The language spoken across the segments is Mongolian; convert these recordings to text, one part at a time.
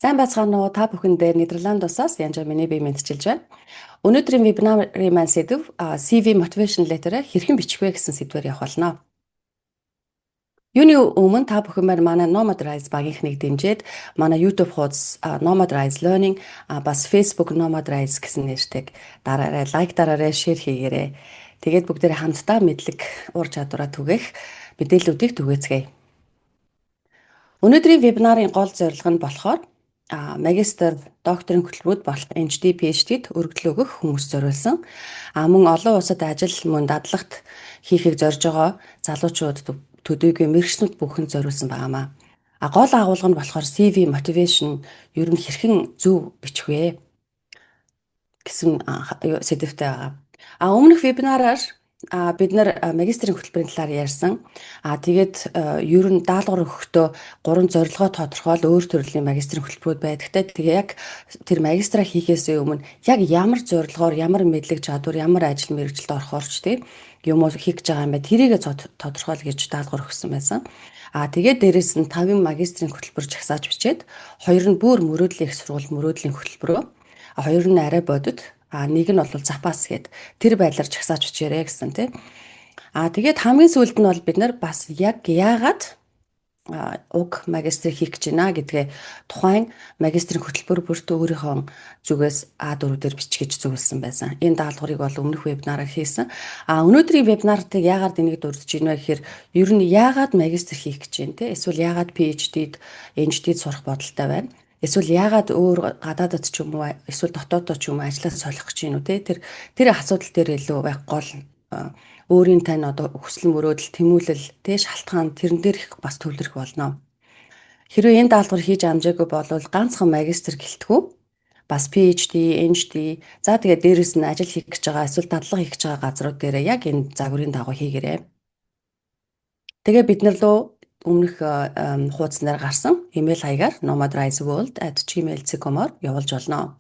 Сайн байцгаана уу? Та бүхэндээ Нидерланд улсаас Янжаа миний бие мэндчилж байна. Өнөөдрийн вебинарын маань сэдэв CV motivation letter-ыг хэрхэн бичих вэ гэсэн сэдвээр явах болно. Юуны өмнө та бүхэн маань манай Nomad Rise багийнхныг дэмжиж, манай YouTube хуудас Nomad Rise Learning, бас Facebook Nomad Rise гэсэн нэртэйг дараарай, like дараарай, share хийгээрэй. Тэгээд бүгдээрээ хамтдаа мэдлэг, ур чадвараа түгээх мэдээллүүдийг түгээцгээе. Өнөөдрийн вебинарын гол зорилго нь болохоор магистр, докторийн хөтөлбөрүүд болох MD, PhD-д өргөдөл өгөх хүмүүс зориулсан. Мөн олон улсад ажил, мөн дадлагт хийхийг зорж байгаа залуучууд, төдийгүй мэргэшнүүд бүхэнд зориулсан байгаа маа. Гол агуулга нь болохоор CV motivation ер нь хэрхэн зөв бичих вэ гэсэн сэдэвтэй байгаа. Өмнөх вебинараар бид нар магистрийн хөтөлбөрийн талаар ярьсан. Тэгээд ер нь даалгавар өгөхдөө гурван зорилгоо тодорхойл, өөр төрлийн магистрийн хөтөлбөрүүд байдагтай. Тэгээ яг тэр магистраа хийхээс өмнө яг ямар зорилгоор, ямар мэдлэг чадвар, ямар ажил мэргэжилд орохоор ч тийм юм уу хийх гэж байгаа юм бэ? Тэрийгэ тодорхойл гэж даалгавар өгсөн байсан. Тэгээд дээрэс нь таван магистрийн хөтөлбөр жагсааж бичээд, хоёр нь бүр мөрөөдлийн их сургууль, мөрөөдлийн хөтөлбөрөө, хоёр нь арай бодит, нэг нь бол запас гээд тэр байдлаар жагсааж бичээрэй гэсэн, тий. Тэгээд хамгийн сүүлд нь бол бид нар бас яг яагаад уг магистрийг хийх гэж байна гэдгээ тухайн магистрийн хөтөлбөр бүрт өөрийнхөө зүгээс А4 дээр бичих гэж зөвлөсөн байсан. Энэ даалгаврыг бол өмнөх вебинараар хийсэн. Өнөөдрийн вебинартыг яагаад энийг дурдж байна вэ гэхээр ер нь яагаад магистр хийх гэж байна, те, эсвэл яагаад PhD-д, MD-д сурах бодолтой байна? Эсвэл яагаад өөр гадаадд ч юм уу, эсвэл дотоодоо ч юм уу ажиллаа солих гэж байна уу, те, тэр тэр асуудал дээр илүү байх гол өөрийн тань одоо хүсэл мөрөөдөл, тэмүүлэл, те, шалтгаан тэрэн дээр их бас төвлөрөх болно. Хэрвээ энэ даалгавар хийж амжаагүй бол ганцхан магистр гэлтгүү бас PhD, MD, за тэгээд дээрэс нь ажил хийх гэж байгаа, эсвэл дадлага хийх гэж байгаа газрууд дээр яг энэ загварын дагуу хийгээрэй. Тэгээ бид нар руу өмнөх хуудаснаар гарсан имэйл хаягаар nomadriseworld@gmail.com-оор явуулж болно.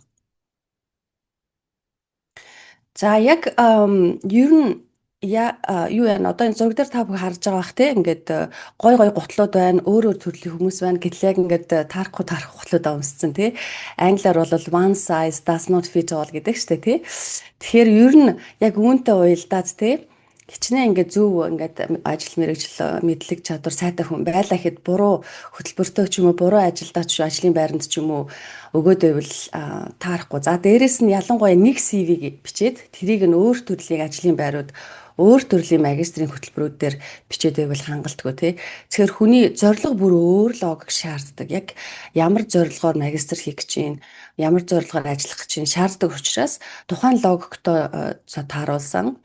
За, яг ер нь я юу яа, одоо энэ зураг дээр та бүхэн харж байгаа бах, те, ингээд гой гой гутлууд байна, өөр өөр төрлийн хүмүүс байна гэтэл яг ингээд таарахгүй таарах гутлуудаа өмссөн, те. Англиар бол "one size does not fit all" гэдэг штэ, те. Тэгэхээр ер нь яг үүнтэй уялдаад, те, хичнээн ингээд зөв ингээд ажил мэргэжил, мэдлэг чадвар сайтай хүн байлаа гэхэд буруу хөтөлбөртөө ч юм уу, буруу ажилдаа ч, ажлын байранд ч юм уу өгөөд байвал таарахгүй. За, дээрэс нь ялангуяа нэг CV-г бичээд тэрийг нь өөр төрлийн ажлын байрууд, өөр төрлийн магистрийн хөтөлбөрүүд дээр бичээд байвал хангалтгүй, тий. Тэгэхээр хүний зорилго бүр өөр логик шаарддаг. Яг ямар зорилгоор магистр хийх гэж байна, ямар зорилгоор ажиллах гэж байна шаарддаг учраас тухайн логиктой тааруулсан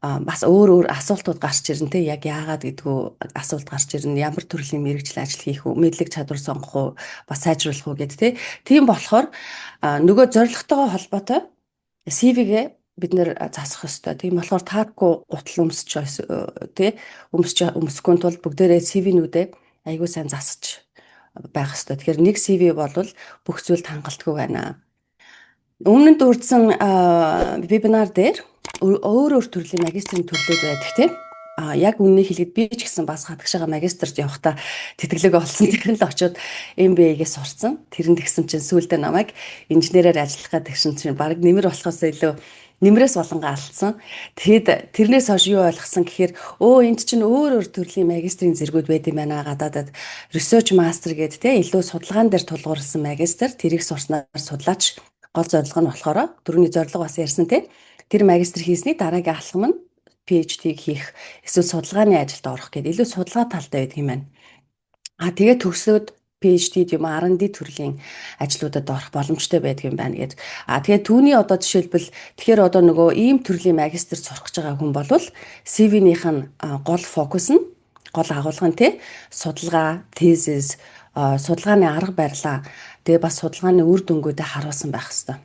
бас өөр өөр асуултууд гарч ирнэ, те, яг яагаад гэдгүү асуулт гарч ирнэ, ямар төрлийн мэргэжил ажил хийх үү, мэдлэг чадвар сонгох уу, бас сайжруулах уу гэд, те. Тийм болохоор нөгөө зорилготойгоо холбоотой CV-гээ бид нэр засах ёстой. Тийм болохоор таарахгүй гутал өмсч, тий, өмсч өмсөхгүй тул бүгдээрээ CV-нүүдээ айгүй сайн засаж байх ёстой. Тэгэхээр нэг CV бол бүх зүйлд хангалтгүй байна. Өмнө нь дурдсан вебинар дээр өөр өөр төрлийн магистрийн төрлүүд байдаг, тийм. Яг үннийг хэлэхэд би ч гэсэн бас хадагшаага магистрт явахдаа тэтгэлэг олсон. Тэр нь л очиод MBA-гээ сурцсан. Тэр нь тэгсэн чинь сүүлдээ намайг инженерээр ажиллах гэдэг чинь баг нэмэр болохоос илүү нэмрээс болонгаа алдсан. Тэгэхэд тэрнээс хойш юу ойлгосон гэхээр өө, энд чинь өөр өөр төрлийн магистрийн зэргүүд байд юм байна гадаадад. Research master гэдэг, те, илүү судалгаан дээр тулгуурласан магистр, тэрийг сурснаар судлаач, гол зорилго нь болохоор түрүүний зорилго бас ярьсан, те. Тэр магистр хийсний дараагийн алхам нь PhD-г хийх, эсвэл судалгааны ажилд орох гэдэг илүү судалгаа талтай байдаг юм байна. Тэгээд төгсөөд PhD юм R&D төрлийн ажлуудад орох боломжтой байдаг юм байна гэж. Тэгээд түүний одоо жишээлбэл, тэгэхээр одоо нөгөө ийм төрлийн магистр сурах гэж байгаа хүн бол CV-нийх нь гол фокус нь, гол агуулга нь, те, судалгаа, thesis, судалгааны арга барилаа, тэгээ бас судалгааны үр дүнгуудыг харуулсан байх хэвээр.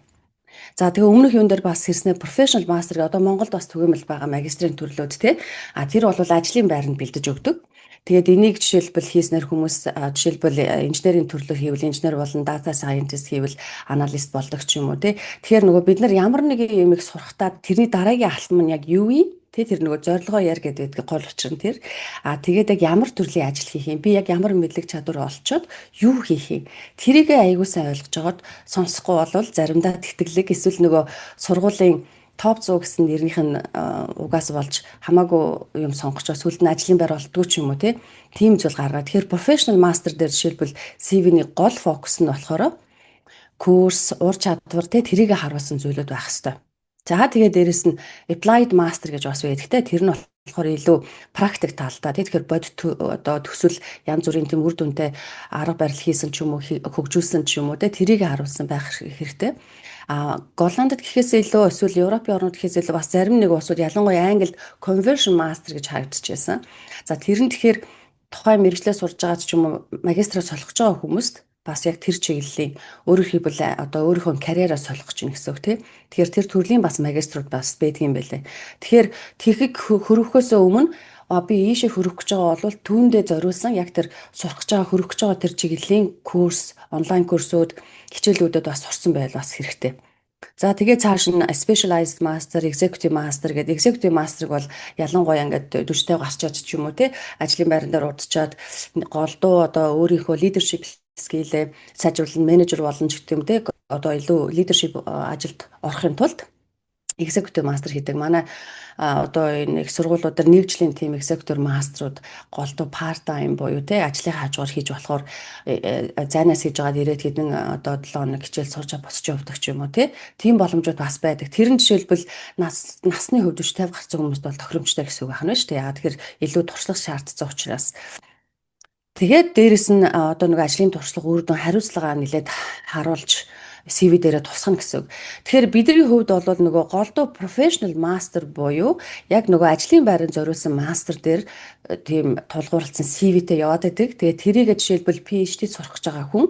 За, тэгээ өмнөх юун дээр бас хэлснээр professional master, одоо Монголд бас түгээмэл байгаа магистрийн төрлүүд, те. Тэр бол ажлын байранд бэлдэж өгдөг. Тэгээд энийг жишээлбэл хийснээр хүмүүс жишээлбэл инженерийн төрлөөр хийвэл инженер болон data scientist хийвэл аналист болдог ч юм уу, те. Тэгэхээр нөгөө бид нар ямар нэгэн юмыг сурахтаа тэрний дараагийн алхам нь яг юу юм? Тэ, тэр нөгөө зорилгоо яар гэдэг гол учир нь тэр. А тэгээд яг ямар төрлийн ажил хийх юм? Би яг ямар мэдлэг чадвар олчоод юу хийх юм? Тэрийг аягүй сайн ойлгож байгаад сонсохгүй болвол заримдаа тэтгэлэг эсвэл нөгөө сургуулийн топ 100 гэсэн нэрнийх нь угаас болж хамаагүй юм сонгочоо сүүлд нь ажлын байр олддгүй ч юм уу, тийм зүйл гаргаад. Тэгэхээр professional master дээр жишээлбэл CV-ний гол фокус нь болохоор курс, ур чадвар, тэрийг харуулсан зүйлүүд байх хэвээр. За, тэгээ дээрэс нь applied master гэж бас байдаг те. Тэр нь болохоор илүү практик талдаа, тий. Тэгэхээр бодит одоо төсөл, янз бүрийн тийм үр дүнтэй арга барил хийсэн ч юм уу, хөгжүүлсэн ч юм уу, тий, тэрийг харуулсан байх хэрэгтэй. А Голландд гэхээс илүү, эсвэл Европын орнууд гэхээс илүү бас зарим нэг улсууд, ялангуяа Англид conversion master гэж харагдчихсан. За, тэр нь тэгэхээр тухайн мэргэжлээ сурж байгаа ч юм уу, магистраа солих гэж байгаа хүмүүст бас яг тэр чиглэлийн, өөрөөр хэлбэл одоо өөрийнхөө карьераа солих гэж байна гэсэн үг, тий. Тэгэхээр тэр төрлийн бас магиструуд бас байдаг юм байлээ. Тэгэхээр тэгэхийг хөрвөхөөс өмнө би ийшээ хөрөх гэж байгаа бол түүндээ зориулсан яг тэр сурах гэж байгаа, хөрөх гэж байгаа тэр чиглэлийн курс, онлайн курсууд, хичээлүүдэд бас сурсан байл бас хэрэгтэй. За, тэгээ цааш нь specialized master, executive master гэдэг. Executive master-ыг бол ялангуяа ингээд 40 50 гарчаад ч юм уу, те, ажлын байран дээр удчаад голдуу одоо өөрийнхөө leadership skill-ээ сайжруулах, менежер болно ч гэдэг юм, те, одоо илүү leadership ажилд орохын тулд executive master хийдэг. Манай одоо энэ их сургуулиудаар нэг жилийн team executive master-ууд голдуу part time буюу, те, ажлын хажуугаар хийж болохоор зайнаас хийж байгаад ирээд хэдэн одоо 7 хоног хичээл сурч босч явдаг ч юм уу, те. Тийм боломжууд бас байдаг. Тэр нь жишээлбэл насны хувьд 40 50 гарсан хүмүүст бол тохиромжтой гэсэн үг байна шүү дээ. Яагаад тэгэхээр илүү туршлага шаардсан учраас. Тэгээд дээрэс нь одоо нэг ажлын туршлага, үр дүн, хариуцлага нэлээд харуулж CV дээрээ тусгана гэсэн үг. Тэгэхээр бидний хувьд бол нөгөө голдуу professional master буюу яг нөгөө ажлын байранд зориулсан master дээр тийм тулгуурласан CV-тэй яваад байдаг. Тэгээд тэрийгэ жишээлбэл PhD сурах гэж байгаа хүн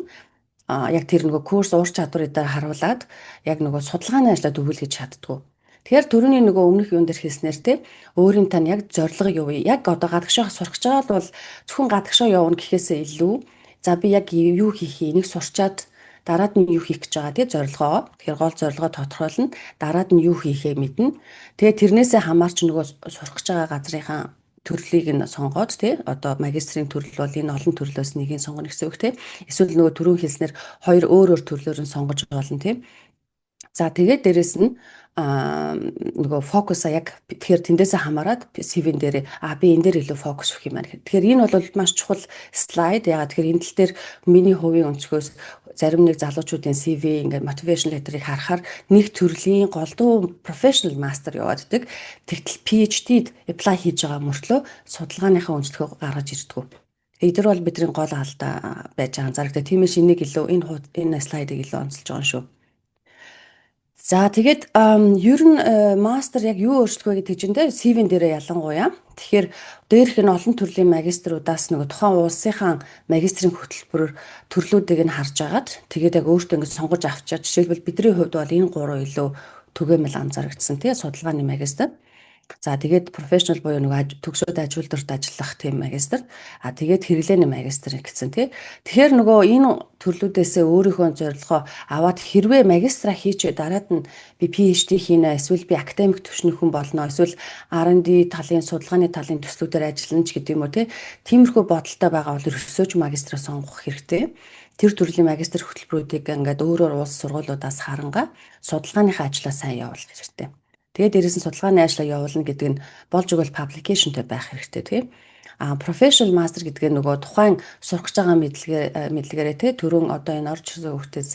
яг тэр нөгөө курс, ур чадварыг дээр харуулад яг нөгөө судалгааны ажлаа төвлөж чаддгүй. Тэгэхээр түрүүний нөгөө өмнөх юун дээр хэлснээр, те, өөрийн тань яг зорилгыг юу, яг одоо гадагшаа сурах гэж байгаа бол зөвхөн гадагшаа явна гэхээсээ илүү, за, би яг юу хийх, энийг сурчаад дараад нь юу хийх гэж байгаа, тий, зорилгоо. Тэгэхээр гол зорилгоо тодорхойлно. Дараад нь юу хийхээ мэднэ. Тэгээ тэрнээсээ хамаарч нөгөө сурах гэж байгаа газрынхаа төрлийг нь сонгоод, тий, одоо магистрийн төрөл бол энэ олон төрлөөс нэгийг сонгоно гэсэн үг, тий. Эсвэл нөгөө түрүүн хэлснээр хоёр өөр өөр төрлөөр нь сонгож болно, тий. За, тэгээд дээрэс нь нөгөө фокусаа яг тэгэхээр тэндээсээ хамаарат CV-н дээр би энэ дээр илүү фокус өгөх юм байна. Тэгэхээр энэ бол маш чухал слайд. Яагаад тэгэхээр энэ тал дээр миний хувийн өнцгөөс зарим нэг залуучуудын CV, ингээд motivation letter-ыг харахаар нэг төрлийн голдуу professional master яваад идэг. Тэгтэл PhD-д apply хийж байгаа мөртлөө судалгааныхаа өнцгөө гаргаж ирдэггүй. Эдгээр бол бидний гол алдаа байж байгаа анзаардаг. Тиймээс энийг илүү энэ слайдыг илүү онцолж байгаа юм шүү. За, тэгээд ер нь мастер яг юу өөрчлөх вэ гэдэг чинь, те, CV-н дээрээ ялангуяа. Тэгэхээр дээрх нь олон төрлийн магиструудаас нөгөө тухайн улсынхаа магистрийн хөтөлбөр төрлүүдийг нь харж агаад тэгээд яг өөртөө ингэж сонгож авчаад, жишээлбэл бидний хувьд бол энэ гурав илүү түгээмэл анзаарагдсан, тий, судалгааны магистр. За, тэгээд professional буюу нөгөө төгсөөд ажилдварт ажиллах тийм магистр. А тэгээд хэрэглээний магистр гэсэн, тий. Тэгэхээр нөгөө энэ төрлүүдээсээ өөрийнхөө зорилгоо аваад, хэрвээ магистра хийчээ дараад нь би PhD хийнэ, эсвэл би академик түвшний хүн болно, эсвэл R&D талын, судалгааны талын төслүүдээр ажиллана ч гэдэг юм уу, тий. Тиймэрхүү бодолтой байгаа бол research магистра сонгох хэрэгтэй. Тэр төрлийн магистр хөтөлбөрүүдийг ингээд өөрөөр улс сургуулиудаас харангаа судалгааныхаа ажлаа сайн явуулах хэрэгтэй. Тэгээд дээрээс нь судалгааны ажлаа явуулна гэдэг нь болж өгвөл publication-тэй байх хэрэгтэй, тийм. А professional master гэдэг нь нөгөө тухайн сурах гэж байгаа мэдлэгээрээ, тий, түрүүн одоо энэ орж ирсэн хүүхдээс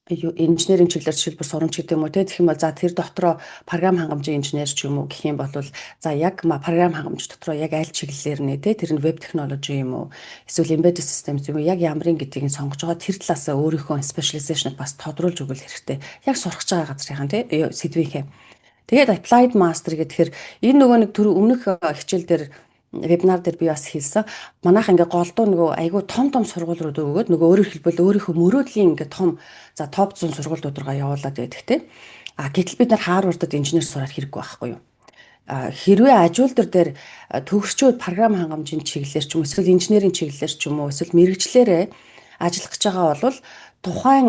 юу инженерийн чиглэлээр жишээлбэл сурамч гэдэг юм уу, те, тэгэх юм бол за, тэр дотроо програм хангамжийн инженер ч юм уу гэх юм бол за, яг програм хангамж дотроо яг аль чиглэлээр нэ, те, тэр нь веб технологи юм уу, эсвэл embedded systems юм уу, яг ямрын гэдгийг нь сонгож байгаа тэр талаасаа өөрийнхөө specialization-ыг бас тодруулж өгөх хэрэгтэй. Яг сурах гэж байгаа газрынхаа, те, сэдвийнхээ. Тэгээд applied master гэхээр энэ нөгөө нэг түр өмнөх хичээл дээр, вебинар дээр би бас хэлсэн. Манайх ингээ голдуу нөгөө айгүй том том сургууль руу өгөөд нөгөө өөрөөр хэлбэл өөрийнхөө мөрөөдлийн ингээ том, за, топ 100 сургуулиуд руугаа явуулаад байдаг, те. А гэтэл бид нар Харвардад инженер сураад хэрэггүй байхгүй юу? А хэрвээ ажилтар дээр төгсчөөд програм хангамжийн чиглэлээр ч юм уу, эсвэл инженерийн чиглэлээр ч юм уу, эсвэл мэргэжлээрээ ажиллах гэж байгаа бол тухайн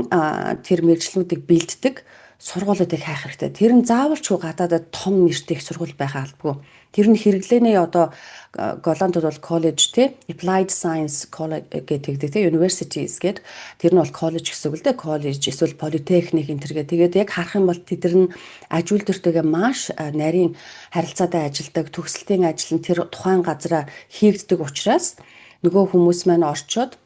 тэр мэргэжлүүдийг бэлддэг сургуулиудыг хайх хэрэгтэй. Тэр нь заавалчгүй гадаадад том нэртэй их сургууль байх албагүй. Тэр нь хэрэглээний одоо Голландд бол коллеж, те, Applied Science College гэдэг те, universities гээд, тэр нь бол коллеж гэсэн үг л дээ. Коллеж эсвэл политехник энэ тэр гээ. Тэгээд яг харах юм бол тэд нар нь аж үйлдвэртэйгээ маш нарийн харилцаатай ажилладаг, төгсөлтийн ажил нь тэр тухайн газараа хийгддэг учраас нөгөө хүмүүс маань орчоод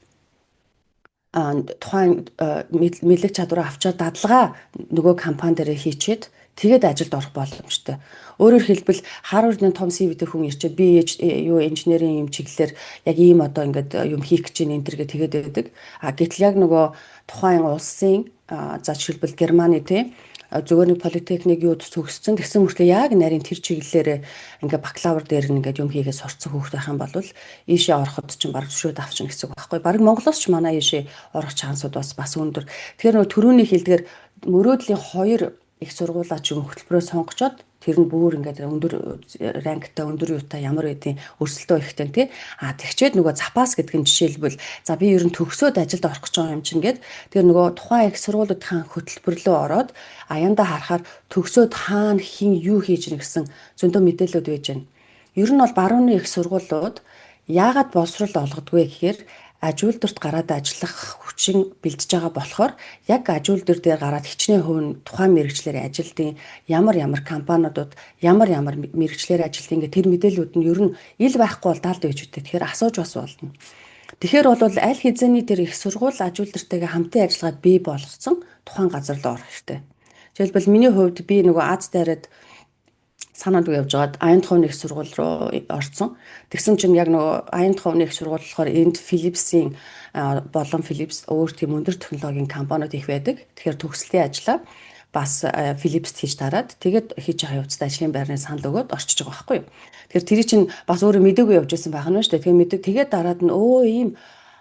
тухайн мэдлэг чадвараа авчаад дадлага нөгөө компани дээр хийчээд, тэгээд ажилд орох боломжтой. Өөрөөр хэлбэл, Харвардын том CV-тэй хүн ирчээд, би юу инженерийн юм чиглэлээр яг ийм одоо ингээд юм хийх гэж байна энэ тэр гэ тэгээд байдаг. А гэтэл яг нөгөө тухайн улсын, за, жишээлбэл, Германы, тийм, зүгээр нэг политехник юу төгссөн. Тэгсэн мөртлөө яг нарийн тэр чиглэлээр ингээ бакалавр дээр нь ингээд юм хийгээд сурцсан хүүхэд байх юм бол ийшээ ороход чинь бараг зөвшөөрөөд авчихна гэсэн үг байхгүй. Бараг Монголоос ч манай ийшээ орох chance ууд бас өндөр. Тэгэхээр нөгөө түрүүний хэлдгээр мөрөөдлийн хоёр их сургуулаа ч юм хөтөлбөрөө сонгочоод, тэр нь бүр ингээд өндөр rank тай, өндөр юутай, ямар байдیں۔ Өрсөлдөө ихтэй, тий. А тэгчээд нөгөө запас гэдэг нь жишээлбэл, за, би ер нь төгсөөд ажилд орох гэж байгаа юм чинь гээд, тэр нөгөө тухайн их сургуулиудын хөтөлбөрлөө ороод аяндаа харахаар төгсөөд хаана хин юу хийж гэнэ гэсэн зөндөө мэдээлэлүүд байж байна. Ер нь бол барууны их сургуулиуд яагаад боловсрол олгодгүй гэхээр аж үйлдвэрт гараад ажиллах хүчин бэлдэж байгаа болохоор яг аж үйлдвэр дээр гараад хичнээн хувь нь тухайн мэргэжлээр ажилтын, ямар ямар компаниудад ямар ямар мэргэжлээр ажилтын гэх тэр мэдээллүүд нь ер нь ил байхгүй бол даалд байж үтэй. Тэгэхээр асууж бас болно. Тэгэхээр бол аль хэзээний тэр их сургууль аж үйлдвэртэйгээ хамтын ажиллагаа бий болгоцсон тухайн газар руу орох хэрэгтэй. Жишээлбэл, миний хувьд би нөгөө Аз дайраад санаад явж байгаад Айндховны их сургууль руу орсон. Тэгсэн чинь яг нөгөө Айндховны их сургууль болохоор энд Philips-ийн болон Philips өөр тийм өндөр технологийн компаниуд их байдаг. Тэгэхээр төгслийн ажлаа бас Philips-т хийж дараад, тэгээд хийж байгаа явцдаа ажлын байрны санал өгөөд орчиж байгаа байхгүй юу. Тэгэхээр тэр чинь бас өөрөө мдээгүй явж исэн байх нь шүү дээ. Тэгэхээр мэдэг, тэгээд дараад нь өө ийм.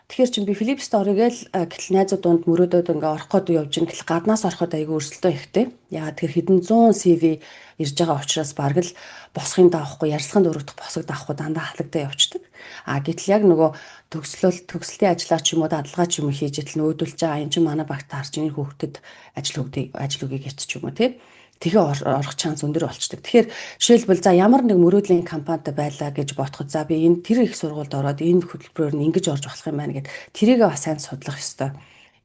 Тэгэхээр чин би Philips-т орё гээл, гэтэл найзууд дунд мөрөөдөөд ингээ орох гээд явж гин, гэтэл гаднаас ороход айгүй өрсөлдөө ихтэй. Яагаад тэр хэдэн зуун CV ирж байгаа учраас бараг л босхын даахгүй, ярилцлаганд өргөдөх босго даахгүй, дандаа халагдаа явцдаг. А гэтэл яг нөгөө төгслөл төгсөлтийн ажлаа ч юм уу, дадлага ч юм уу хийж итэл нөөдүүлж байгаа энэ чинь манай багт таарч энэ хүүхдэд ажил өгдөг, ажил өгье гэж ч юм уу, тий, тэгээ орох chance өндөр болчдөг. Тэгэхээр жишээлбэл, за, ямар нэг мөрөөдлийн компанитай байлаа гэж бодоход, за, би энэ тэр их сургуульд ороод энэ хөтөлбөрөөр нь ингэж орж болох юм байна гэд тэрийг бас сайн судлах ёстой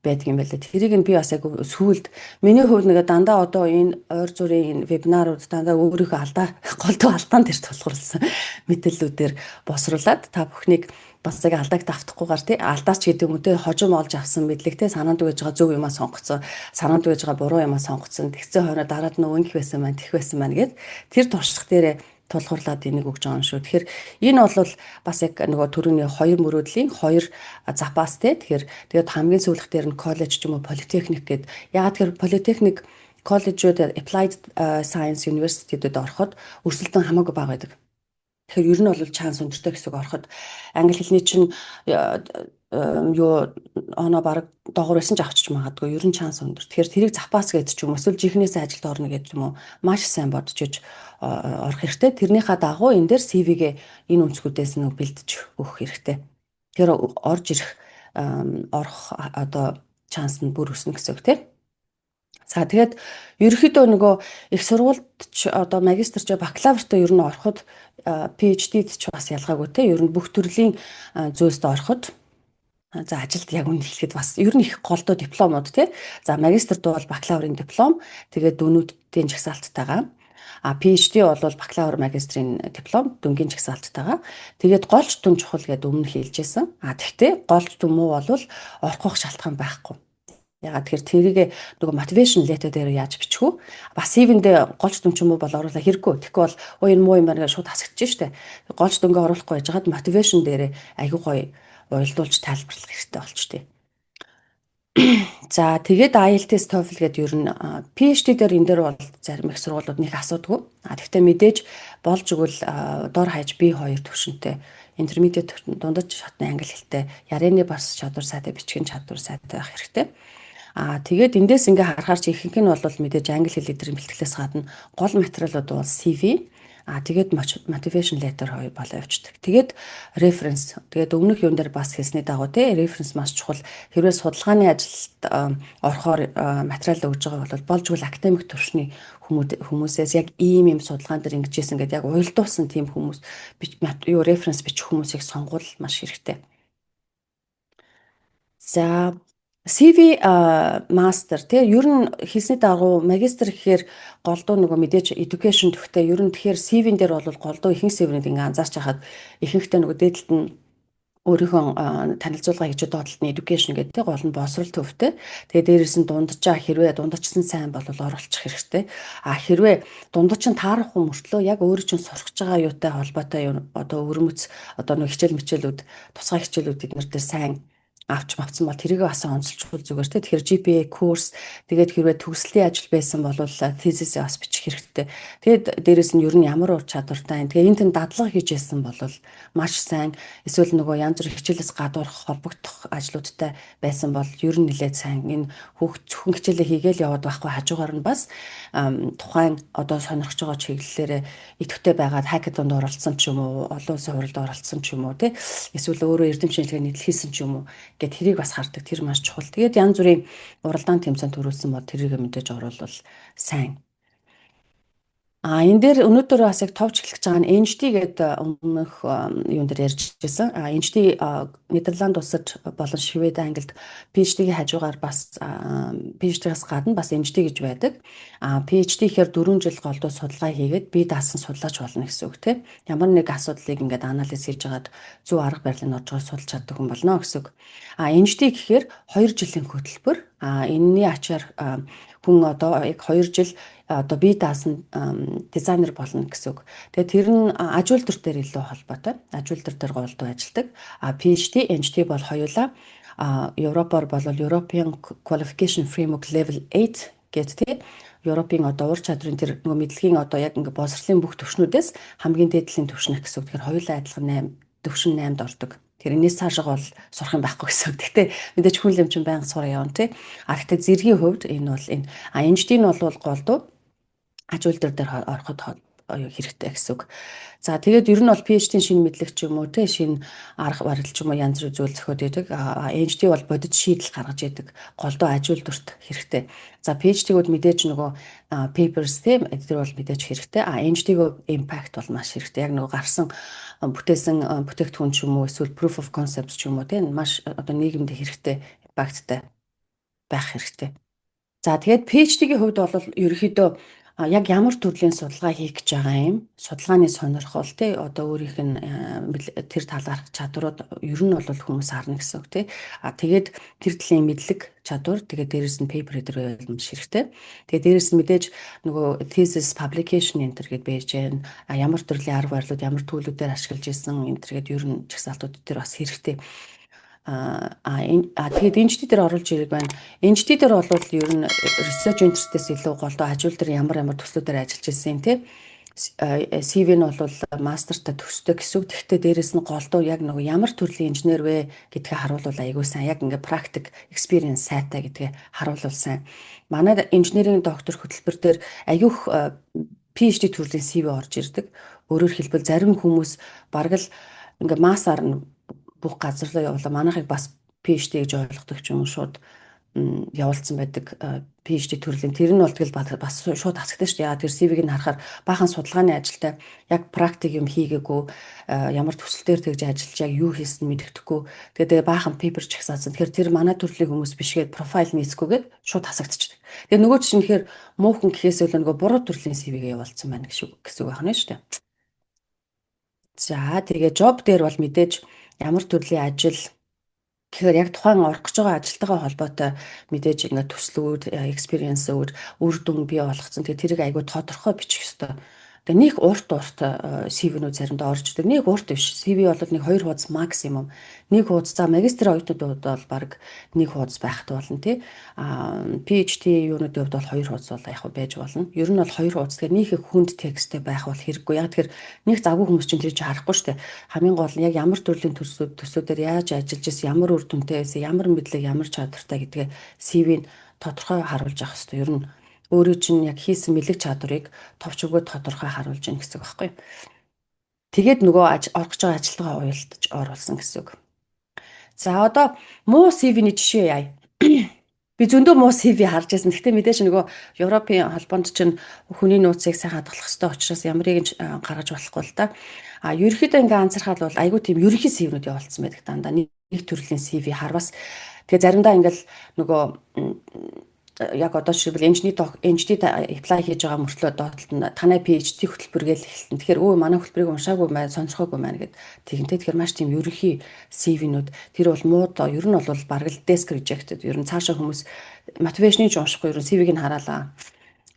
байдаг юм байлаа. Тэрийг нь би бас яг сүүлд миний хувьд нэг дандаа одоо энэ ойр зургийн энэ вебинарууд дандаа өөрийнхөө алдаа, голдуу алдаан дээр тулгуурласан мэдээллүүдээр босруулад та бүхнийг бас яг алдааг давтахгүйгээр, тий, алдаач гэдэг юм уу, тий, хожим олж авсан мэдлэгтэй, санаанд үгэж байгаа зөв юмаа сонгоцсон, санаанд үгэж байгаа буруу юмаа сонгоцсон, тэгсэн хойноо дараад нь өнгөх байсан маань, тех байсан маань гэд тэр туршлага дээрээ тулгуурлаад энийг өгч байгаа юм шүү. Тэгэхээр энэ бол бас яг нөгөө түрүүний хоёр мөрөөдлийн хоёр запас, те. Тэгэхээр тэгээд хамгийн сүүлэх дээр нь коллеж ч юм уу политехник гэд. Яагаад тэгэхээр политехник коллежууд, Applied Science University-дэд ороход өрсөлдөөн хамаагүй бага байдаг. Тэгэхээр ер нь бол chance өндөртэй гэсэн үг ороход. Англи хэлний чинь юу оноо бараг доогуур байсан ч авчиж магадгүй, ер нь chance өндөр. Тэгэхээр тэрийг запас гэж ч юм уу, эсвэл жинхнээсээ ажилд орно гэж юм уу, маш сайн бодож иж орох хэрэгтэй. Тэрнийхээ дагуу энэ дээр CV-гээ энэ өнцгүүдээс нь бэлдэж өгөх хэрэгтэй. Тэгэхээр орж ирэх, орох одоо chance нь бүр өснө гэсэн үг, тийм. За, тэгээд ерөнхийдөө нөгөө их сургуульд ч одоо магистр ч, бакалавртаа ер нь ороход, PhD-д ч бас ялгаагүй, те, ер нь бүх төрлийн зүйлсд ороход, за, ажилд яг үнэ хэлэхэд бас ер нь их голдоо дипломууд, те. За, магистрт бол бакалаврын диплом, тэгээд дүнүүдийн жагсаалттайгаа. А PhD бол бакалавр, магистрийн диплом, дүнгийн жагсаалттайгаа. Тэгээд голч дүн чухал гэдээ өмнө хэлжсэн. А тэгтээ голч дүн муу болвол орохгүй шалтгаан байхгүй. Ягаад тэгэхээр тэрийг нөгөө motivation letter дээр яаж бичих вэ? Бас CV-ндээ голч дүн ч юм уу бол оруулах хэрэггүй. Тэгэхгүй бол өө энэ муу юм байна гэж шууд хасагдчих штэ. Голч дүнгээ оруулахгүй байжгаад motivation дээрээ айгүй гоё уялдуулж тайлбарлах хэрэгтэй болчтой. За, тэгээд IELTS, TOEFL гэдэг ер нь PhD дээр энэ дээр бол зарим их сургуулиуд нэг асуудгүй. А тэгвэл мэдээж болж игэл дор хаяж B2 түвшинтэй, intermediate, дундаж шатны англи хэлтэй, ярианы бас чадвар сайтай, бичгийн чадвар сайтай байх хэрэгтэй. Аа тэгээд эндээс ингээ харахаар чи ихэнх нь бол мэдээж англи хэл эдгээр бэлтгэлээс гадна гол материалууд бол CV, А тэгээд motivation letter хоёр болоо явчихдаг. Тэгээд reference. Тэгээд өмнөх юун дээр бас хэлсний дагуу те, reference маш чухал. Хэрвээ судалгааны ажилд орохоор материал өгж байгаа бол болжгүй академик төвшний хүмүүсээс яг ийм ийм судалгаан дээр ингэж хийсэн гэдэг яг уялдуулсан тийм хүмүүс юу reference бичих хүмүүсийг сонгуул маш хэрэгтэй. За, CV master тий, ер нь хэлсний дагуу магистр гэхээр голдуу нөгөө мэдээж education төвтэй. Ер нь тэгэхээр CV-н дээр бол голдуу ихэнх CV-нд ингээ анзаарч хахад ихэнхдээ нөгөө дээдлэлт нь өөрийнхөө танилцуулга хийж доотлолт нь education гэдэг тий, гол нь боловсрол төвтэй. Тэгээ дээрэс нь дунджаа, хэрвээ дундчсан сайн бол оруулчих хэрэгтэй. А хэрвээ дундч нь таарахгүй мөртлөө яг өөрөө чинь сурах гэж байгаа юутай холбоотой юм, одоо өвөрмөц, одоо нэг хичээл мичээлүүд, тусгай хичээлүүд эднэр дээр сайн авч мавцсан бол тэрийг бас онцолчвол зүгээр те. Тэгэхээр GPA, курс, тэгээд хэрвээ төгслийн ажил байсан бол thesis бас бичих хэрэгтэй. Тэгээд дээрэс нь ер нь ямар ур чадвартай. Тэгээ энэ тэн дадлага хийж ясан бол маш сайн. Эсвэл нөгөө янз бүрийн хичээлээс гадуурх холбогдох ажлуудтай байсан бол ер нь нэлээд сайн. Энэ хүүхд зөвхөн хичээлээ хийгээл яваад байхгүй, хажуугаар нь бас тухайн одоо сонирхож байгаа чиглэлээрээ идэвхтэй байгаад хакатонд оролцсон ч юм уу, олон улсын хуралд оролцсон ч юм уу те. Эсвэл өөрөө эрдэм шинжилгээ нийтлэхийсэн ч юм уу гэд тэрийг бас хардаг. Тэр маш чухал. Тэгээд янз бүрийн уралдаан тэмцээн төрүүлсэн бол тэрийг мэдээж оруулбал сайн. А энэ дээр өнөөдөр бас яг товч эхлэх гэж байгаа нь NHD гэдэг өмнөх юун дээр ярьж байсан. А NHD Нидерланд улсад болон Швед, Англид PhD-ийн хажуугаар бас, PhD-гаас гадна бас NHD гэж байдаг. А PhD гэхээр 4 жил голдуу судалгаа хийгээд бие даасан судлаач болно гэсэн үг тийм. Ямар нэг асуудлыг ингээд анализ хийж хагаад зөв арга барилыг орж байгаа судалж чаддаг хүн болно гэсэн үг. А NHD гэхээр 2 жилийн хөтөлбөр. А энэний ачаар хүн одоо яг 2 жил одоо бие даасан дизайнер болно гэсэн үг. Тэгээ тэр нь аж үйлдвэр дээр илүү холбоотой. Аж үйлдвэр дээр голдуу ажилладаг. А PhD, NHD бол хоёулаа Европоор бол European Qualification Framework Level 8 гэдэг тий, Европын одоо ур чадрын тэр нөгөө мэдлэгийн одоо яг ингээ боловсролын бүх төвшнүүдээс хамгийн дээд талын төвшнөх гэсэн үг. Тэгэхээр хоёулаа адилхан 8 төвшин 8-д ордог. Тэр энэс цаашаа бол сурах юм байхгүй гэсэн үг. Гэхдээ мэдээж хүн лэм чинь байнга сураа явна тий. А гэхдээ зэргийн хувьд энэ бол энэ NHD нь бол голдуу аж үйлдвэр дээр ороход хэрэгтэй гэсэн үг. За, тэгээд ер нь бол PhD-ийн шинэ мэдлэг ч юм уу те, шинэ арга барил ч юм уу, янз бүрийн зүйл зохиод идэг. NHD бол бодит шийдэл гаргаж идэг. Голдуу аж үйлдвэрт хэрэгтэй. За, PhD-гүүд мэдээж нөгөө papers тийм, тэр бол мэдээж хэрэгтэй. А NHD-г impact бол маш хэрэгтэй. Яг нөгөө гарсан бүтээсэн бүтээгдэхүүн ч юм уу, эсвэл proof of concept ч юм уу тийм, маш одоо нийгэмд хэрэгтэй impact-тай байх хэрэгтэй. За, тэгээд PhD-гийн хувьд бол ерөнхийдөө яг ямар төрлийн судалгаа хийх гэж байгаа юм, судалгааны сонирхол тий, одоо өөрийнх нь тэр талаарх чадварууд ер нь бол хүмүүс харна гэсэн үг тий. А тэгээд тэр төрлийн мэдлэг, чадвар, тэгээд дээрэс нь paper дээр байвал маш хэрэгтэй. Тэгээд дээрэс нь мэдээж нөгөө thesis, publication энэ төр гэд байж гэн. А ямар төрлийн арга барилууд, ямар төлөвлөдээр ашиглаж исэн энэ төр гэд ер нь жагсаалтууд тэр бас хэрэгтэй. А тэгээд NHD дээр оруулж ирэх байна. NHD дээр бол ер нь research interest-ээс илүү голдоо аж үйлдвэр ямар ямар төслүүдээр ажиллаж ирсэн тий. CV нь бол мастертай төстэй гэсэн үг. Тэгэхдээ дээрэс нь голдуу яг нөгөө ямар төрлийн инженер вэ гэдгээ харуулвал айгүй сайн. Яг ингээ практик experience сайтай гэдгээ харуулвал сайн. Манай инженерийн доктор хөтөлбөр дээр айгүйх PhD төрлийн CV орж ирдэг. Өөрөөр хэлбэл зарим хүмүүс бараг л ингээ массаар нь бүх газар руу явуулаа. Манайхыг бас PhD гэж ойлгодог ч юм уу, шууд явуулсан байдаг PhD төрлийн. Тэр нь бол тэгэл бас шууд хасагтай шүү дээ. Яа, тэр CV-г нь харахаар баахан судалгааны ажилтай, яг практик юм хийгээгүй, ямар төсөл дээр тэгж ажиллаж яг юу хийсэн мэддэхгүй. Тэгээд баахан paper чагсаасан. Тэгэхээр тэр манай төрлийн хүмүүс биш гээд profile нийцэхгүйгээд шууд хасагдчихдаг. Тэгээд нөгөө чинь тэгэхээр муухан гэхээс илүү нөгөө буруу төрлийн CV-г явуулсан байна гэсэн үг байна шүү дээ. За, тэгээ job дээр бол мэдээж ямар төрлийн ажил гэхээр яг тухайн орох гэж байгаа ажилтайгаа холбоотой мэдээж ингээд төслүүд, experience-үүд, үр дүн бий болгоцсон. Тэгээ тэрийг айгүй тодорхой бичих ёстой. Тэгээ нэг урт урт CV-нүүд заримдаа орж ирдэг. Нэг урт биш. CV бол нэг хоёр хуудас максимум. Нэг хуудас, за, магистр оюутнуудад бол баг нэг хуудас байхад болно тий. А PhD юунуудын хувьд бол хоёр хуудас бол яг байж болно. Ер нь бол хоёр хуудас. Тэгэхээр нэг их хүнд тексттэй байх бол хэрэггүй. Яг тэгэхээр нэг завгүй хүмүүс чинь тэр чинь харахгүй шүү дээ. Хамгийн гол нь яг ямар төрлийн төслүүд, төслүүдээр яаж ажиллаж ирсэн, ямар үр дүнтэй байсан, ямар мэдлэг, ямар чадвартай гэдгээ CV-н тодорхой харуулж авах хэрэгтэй. Ер нь Өөрөө чинь яг хийсэн мэдлэг чадварыг товч өгөө тодорхой харуулж гин гэсэн үг байхгүй юу? Тэгээд нөгөө орох гэж байгаа ажилтгаа уялдаж оруулсан гэсэн үг. За, одоо муу CV-ний жишээ яая. Би зөндөө муу CV харж байсан. Гэхдээ мэдээж нөгөө Европын холбоонд чинь хүний нууцыг сайн хадгалах хэрэгтэй учраас ямар нэгэн гаргаж болохгүй л да. А ерөнхийдөө ингээ анзаархаад бол айгүй тийм ерөнхий CV-нүүд явуулсан байдаг дандаа. Нэг төрлийн CV харвас. Тэгээ заримдаа ингээл нөгөө яг одоо жишээлбэл engineer apply хийж байгаа мөртлөө доотлолт нь танай PhD хөтөлбөр гээл эхэлтэн. Тэгэхээр өө, манай хөтөлбөрийг уншаагүй маань, сонирхоогүй маань гэд тэгэнтэй. Тэгэхээр маш тийм ерөнхий CV-нүүд тэр бол мууд, ер нь бол бараг л desk rejected. Ер нь цаашаа хүмүүс motivation-ыг ч уншихгүй, ер нь CV-г нь хараалаа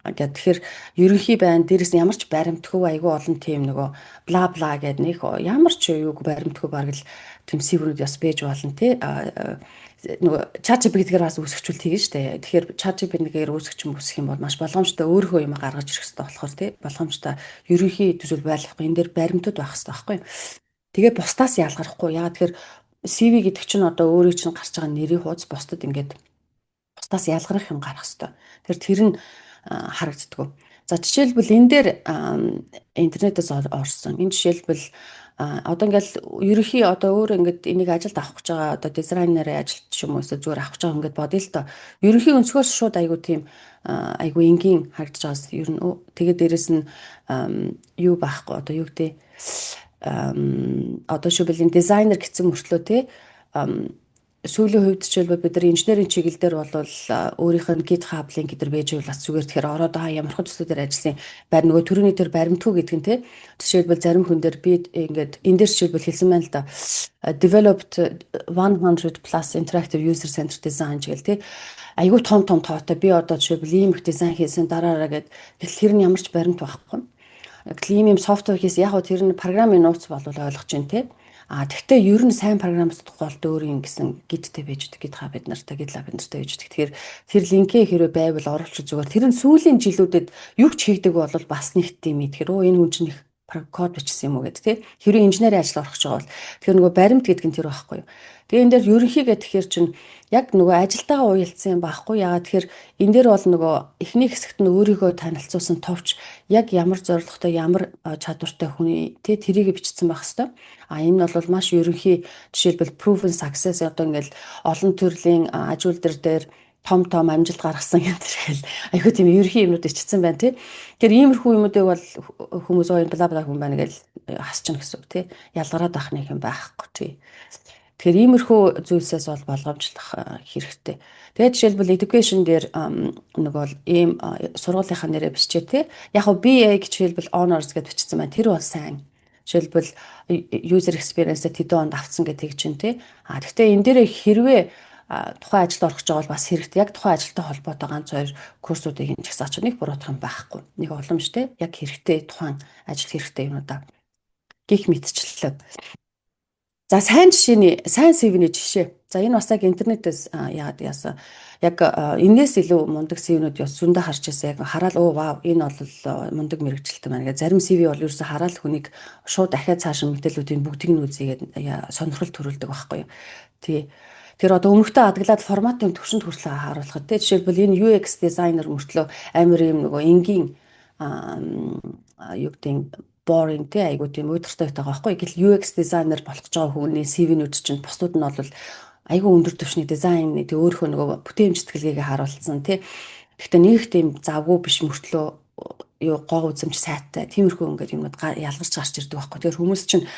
гэд. Тэгэхээр ерөнхий байна. Дээрэс нь ямар ч баримтгүй, айгүй олон тийм нөгөө бла бла гэд нэг ямар ч юуг баримтгүй бараг л тийм CV-нүүд бас байж болно тий. Нөгөө ChatGPT-гээр бас үүсгэжүүл тэгнэ штэ. Тэгэхээр ChatGPT-гээр үүсгэж үүсгэх юм бол маш болгоомжтой өөрийнхөө юм гаргаж ирэх хэрэгтэй болохоор тий, болгоомжтой ерөнхий төсөл байхгүй, энэ дээр баримтууд байх хэрэгтэй байхгүй юу. Тэгээ бусдаас ялгархгүй. Яагаад тэгэхээр CV гэдэг чинь одоо өөрийн чинь гарч байгаа нэрийн хуудас, бусдад ингээд бусдаас ялгарах юм гарах хэрэгтэй. Тэр нь харагддаг. За, жишээлбэл, энэ дээр интернетээс орсон. Энэ жишээлбэл одоо ингээл ерөнхий одоо өөр ингээд энийг ажилд авах гэж байгаа одоо дизайнерын ажилт ч юм уу, эсвэл зүгээр авах гэж байгаа ингээд бодъё л доо. Ерөнхий өнцгөөс шууд айгу тийм айгу энгийн харагдаж байгаас ер нь тэгээд дээрэс нь юу байхгүй, одоо юу гэдэг, одоо шүбэл энэ дизайнер гэсэн мөртлөө те, сүүлийн хувьд жишээлбэл бид нар инженерийн чиглэл дээр бол өөрийнх нь GitHub link гэдэр байж бол бас зүгээр. Тэгэхээр ороод аа, ямар хон төслүүдээр ажилласан байр нөгөө төрөний тэр баримтгүй гэдэг нь те. Жишээлбэл, зарим хүн дээр би ингээд энэ дээр жишээлбэл хэлсэн байна л да, developed 100 plus interactive user centered design гэл те, айгүй том том тоотой, би одоо жишээлбэл ийм их дизайн хийсэн дараараа гэд. Гэтэл тэр нь ямар ч баримт байхгүй. Гэтэл ийм ийм software хийсэн, яг гоо тэр нь програмын нууц болвол ойлгож байна те. А тэгтээ ер нь сайн программд голд өөр юм гэсэн Git-тэй байж өгдөг, GitHub бид нартай, GitLab бид нартай байж өгдөг. Тэгэхээр тэр link ээ хэрвээ байвал оруулчих зүгээр. Тэр нь сүүлийн жилүүдэд юу ч хийгдэг бол бас нэг тийм. Тэгэхээр өө, энэ хүн чинь их код бичсэн юм уу гэдэг тий. Хэрвээ инженерийн ажил орох гэж байгаа бол тэгэхээр нөгөө баримт гэдэг нь тэр байхгүй юу. Тэгээ энэ дээр ерөнхийгээ тэгэхээр чинь яг нөгөө ажилтайгаа уялдсан юм байхгүй. Ягаад тэгэхээр энэ дээр бол нөгөө эхний хэсэгт нь өөрийгөө танилцуулсан, товч яг ямар зорилготой, ямар чадвартай хүний тий, тэрийг бичсэн байх хэвээр. А энэ нь бол маш ерөнхий, жишээлбэл proven success, одоо ингээл олон төрлийн ажил дээр том том амжилт гаргасан юм тэрхэл айхүү тийм ерөнхий юмнууд ичсэн байна тий. Тэгэхээр иймэрхүү юмнуудыг бол хүмүүс оо, энэ бла бла хүн байна гэж хасчихна гэсэн үг тий. Ялгараад ах нэг юм байхгүй тий. Тэгэхээр иймэрхүү зүйлсээс бол болгоомжлох хэрэгтэй. Тэгээд жишээлбэл education дээр нөгөө л ийм сургуулийнхаа нэрээ бичээ тий. Яг го BA жишээлбэл honors гэж бичсэн байна. Тэр бол сайн. Жишээлбэл user experience-д тэдэн онд авцсан гэх чинь тий. А тэгтээ энэ дээрээ хэрвээ тухайн ажилд орох гэж байгаа бол бас хэрэгтэй. Яг тухайн ажилтай холбоотой ганц хоёр курсуудыг энэ жагсаач нэг буруутах юм байхгүй. Нэг боломжтой. Яг хэрэгтэй, тухайн ажил хэрэгтэй юмудаа. Гэх мэтчлээ. За, сайн жишээний, сайн CV-ний жишээ. За, энэ бас яг интернетээс яагаад яасан. Яг энээс илүү мундаг CV-нүүд ёс зөндөө харж байсан. Яг хараал өө, вау, энэ бол мундаг мэргэжилтэн байна гэх. Зарим CV бол ерөөсө хараал хүнийг шууд дахиад цааш мэдээллүүдийн бүгдийг нь үзьгээд сонирхол төрүүлдэг байхгүй юу. Тий. Тэр одоо өмнөхтэй адаглаад форматын төвшөнд хүртэл харуулхад тий. Жишээлбэл, энэ UX дизайнер мөртлөө амар юм нөгөө энгийн, юу гэдэг, boring тий, айгуу тийм уйдгартай байгаа байхгүй. Гэтэл UX дизайнер болох гэж байгаа хүний CV-нүүд чинь бусдууд нь бол айгуу өндөр түвшний дизайн тий, өөрийнхөө нөгөө бүтээмж сэтгэлгээгээ харуулсан тий. Гэхдээ нэг тийм завгүй биш мөртлөө юу гоо үзэмж сайтай тиймэрхүү ингээд юмнууд ялгарч гарч ирдэг байхгүй. Тэгэхээр хүмүүс чинь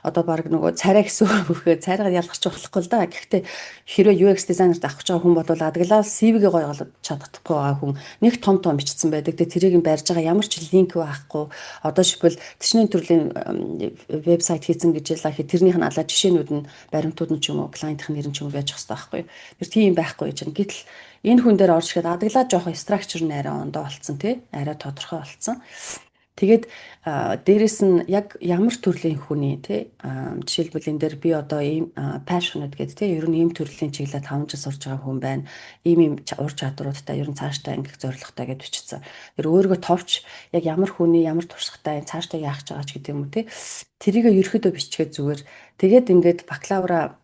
одоо баг нөгөө царай гэсэн үг, царайгаар ялгарч болохгүй л да. Гэхдээ хэрвээ UX дизайнерт авах гэж байгаа хүн бол адаглал CV-гээ гоёголоод чадахгүй байгаа хүн нэг том том бичсэн байдаг. Тэгээ тэрийг нь барьж байгаа ямар ч link байхгүй. Одоо жишээлбэл тэшнийн төрлийн вебсайт хийсэн гэж ялаа хэ, тэрнийх нь алаа жишээнүүд нь, баримтууд нь ч юм уу, клиентын нэр нь ч юм уу байж хэвээр байхгүй. Тэр тийм байхгүй гэж. Гэтэл энэ хүн дээр орж ирэхэд адаглаа жоохон structure нь арай ондоо болцсон тий. Арай тодорхой болцсон. Тэгээд дээрэс нь яг ямар төрлийн хүний тий, жишээлбэл, энэ дээр би одоо ийм passionate гэдэг тий, ер нь ийм төрлийн чиглэлээр 5 жил сурж байгаа хүн байна. Ийм ийм ур чадваруудтай, ер нь цаашдаа ингэх зорилготой гэдээ бичсэн. Тэр өөрийгөө товч яг ямар хүний, ямар туршлагатай, цаашдаа яах гэж байгаа ч гэдэг юм уу тий. Тэрийг ерөөхдөө бичгээд зүгээр. Тэгээд ингээд бакалавра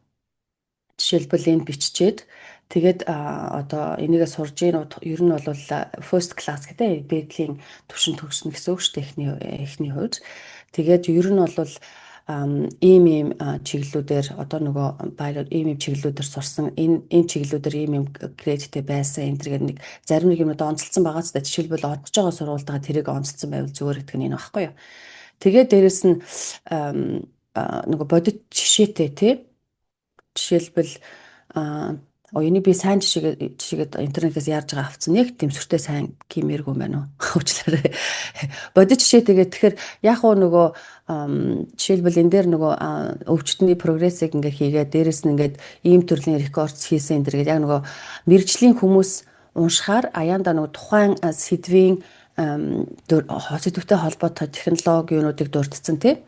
жишээлбэл энд биччихэд. Тэгээд одоо энийгээ сурж гин, ер нь бол first class гэдэг дээдлийн түвшин төгснө гэсэн үг шүү дээ, эхний хувьд. Тэгээд ер нь бол ийм ийм чиглэлүүдээр, одоо нөгөө ийм ийм чиглэлүүдээр сурсан, энэ чиглэлүүдээр ийм ийм grade тэй байсан, энэ төргээд нэг зарим нэг юмнууд онцолцсон байгаа ч, жишээлбэл, орж байгаа сургуультайгаа тэрийг онцолцсон байвал зүгээр гэдэг нь энэ багхгүй юу. Тэгээд дээрэс нь нөгөө бодит жишээтэй, тий. Жишээлбэл, энийг би сайн жишээгээд интернетээс ярьж байгаа авцсан. Нэг тийм сүртэй сайн гимээргүй юм байна уу? Уучлаарай. Бодит жишээтэйгээ, тэгэхээр яг уу нөгөө жишээлбэл, энэ дээр нөгөө өвчтний прогрессыг ингээ хийгээд, дээрэс нь ингээд ийм төрлийн рекорд хийсэн, энэ төргээд яг нөгөө мэргэжлийн хүмүүс уншихаар аяанда нөгөө тухайн сэдвийн сэдвтэй холбоотой технологи юунуудыг дурдсан, тий.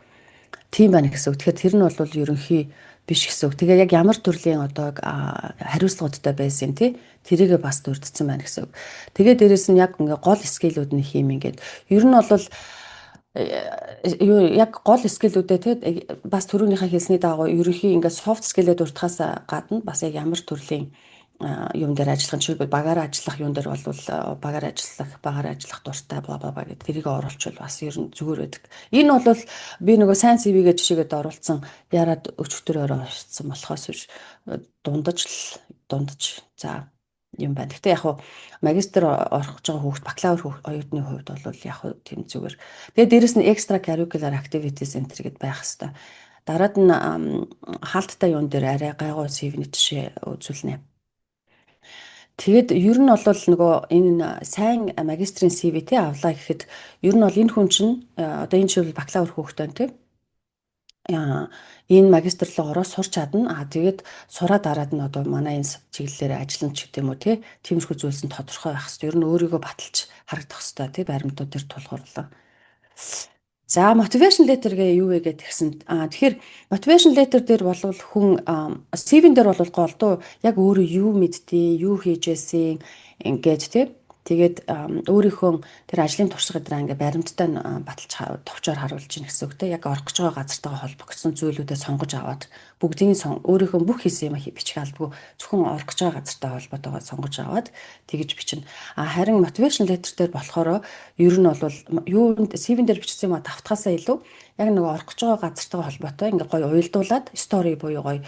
Тийм байна гэсэн үг. Тэгэхээр тэр нь бол ерөнхий биш гэсэн үг. Тэгээ яг ямар төрлийн одоо хариуцлагуудтай байсан, тий, тэрийгээ бас дурдсан байна гэсэн үг. Тэгээ дээрэс нь яг ингээ гол skill үүд нь хийм ингээд ер нь бол юу, яг гол skill үүдээ, тий, бас түрүүнийхээ хэлсний дагуу ерөнхий ингээ soft skill ээ дурдахаас гадна бас яг ямар төрлийн юм дээр ажиллах нь, жишээлбэл, багаараа ажиллах юун дээр бол багаараа ажиллах дуртай, бла бла бла гэдэг тэрийг оруулчвал бас ер нь зүгээр байдаг. Энэ бол би нөгөө сайн CV-гээ жишээгээд оруулсан, яраад өчигдөр оруулсан болохоос биш, дундаж л дундаж за юм байна. Гэхдээ яг хуу магистр орох гэж байгаа хүүхд, бакалавр хүүхд, оюутны хувьд бол яг хуу тийм зүгээр. Тэгээ дээрэс нь extra curricular activities энэ төр гэд байх хэвээр. Дараад нь хаалттай юун дээр арай гайгүй CV-ний жишээ үзүүлнэ. Тэгээд ер нь бол нөгөө энэ сайн магистрийн CV, те, авлаа гэхэд ер нь бол энэ хүн чинь одоо энэ жишээлбэл бакалавр хүүхэд байна, те. Энэ магистр руу ороо сурч чадна. А тэгээд сураад дараад нь одоо манай энэ чиглэлээр ажиллана ч гэдэг юм уу, те. Тиймэрхүү зүйлс нь тодорхой байх хэрэгтэй. Ер нь өөрийгөө баталж харагдах хэрэгтэй, те, баримтууд төр тулгуурлаа. За, motivation letter гээ юу вэ гэдэг тэгсэн. Тэгэхээр motivation letter дээр болвол хүн CV-н дээр бол голдуу яг өөрөө юу мэддیں, юу хийж байсан ингээд, тий. Тэгээд өөрийнхөө тэр ажлын туршлага дээр ингээ баримттай баталж, товчоор харуулж гин гэсэн үг, те. Яг орох гэж байгаа газартайгаа холбогдсон зүйлүүдээ сонгож аваад, бүгдийн өөрийнхөө бүх хийсэн юм бичих албагүй, зөвхөн орох гэж байгаа газартай холбоотойгоо сонгож аваад тэгж бичнэ. А харин motivation letter дээр болохоор ер нь бол юу, CV-н дээр бичсэн юм а давтахаасаа илүү яг нөгөө орох гэж байгаа газартайгаа холбоотой ингээ гоё уялдуулаад, story буюу гоё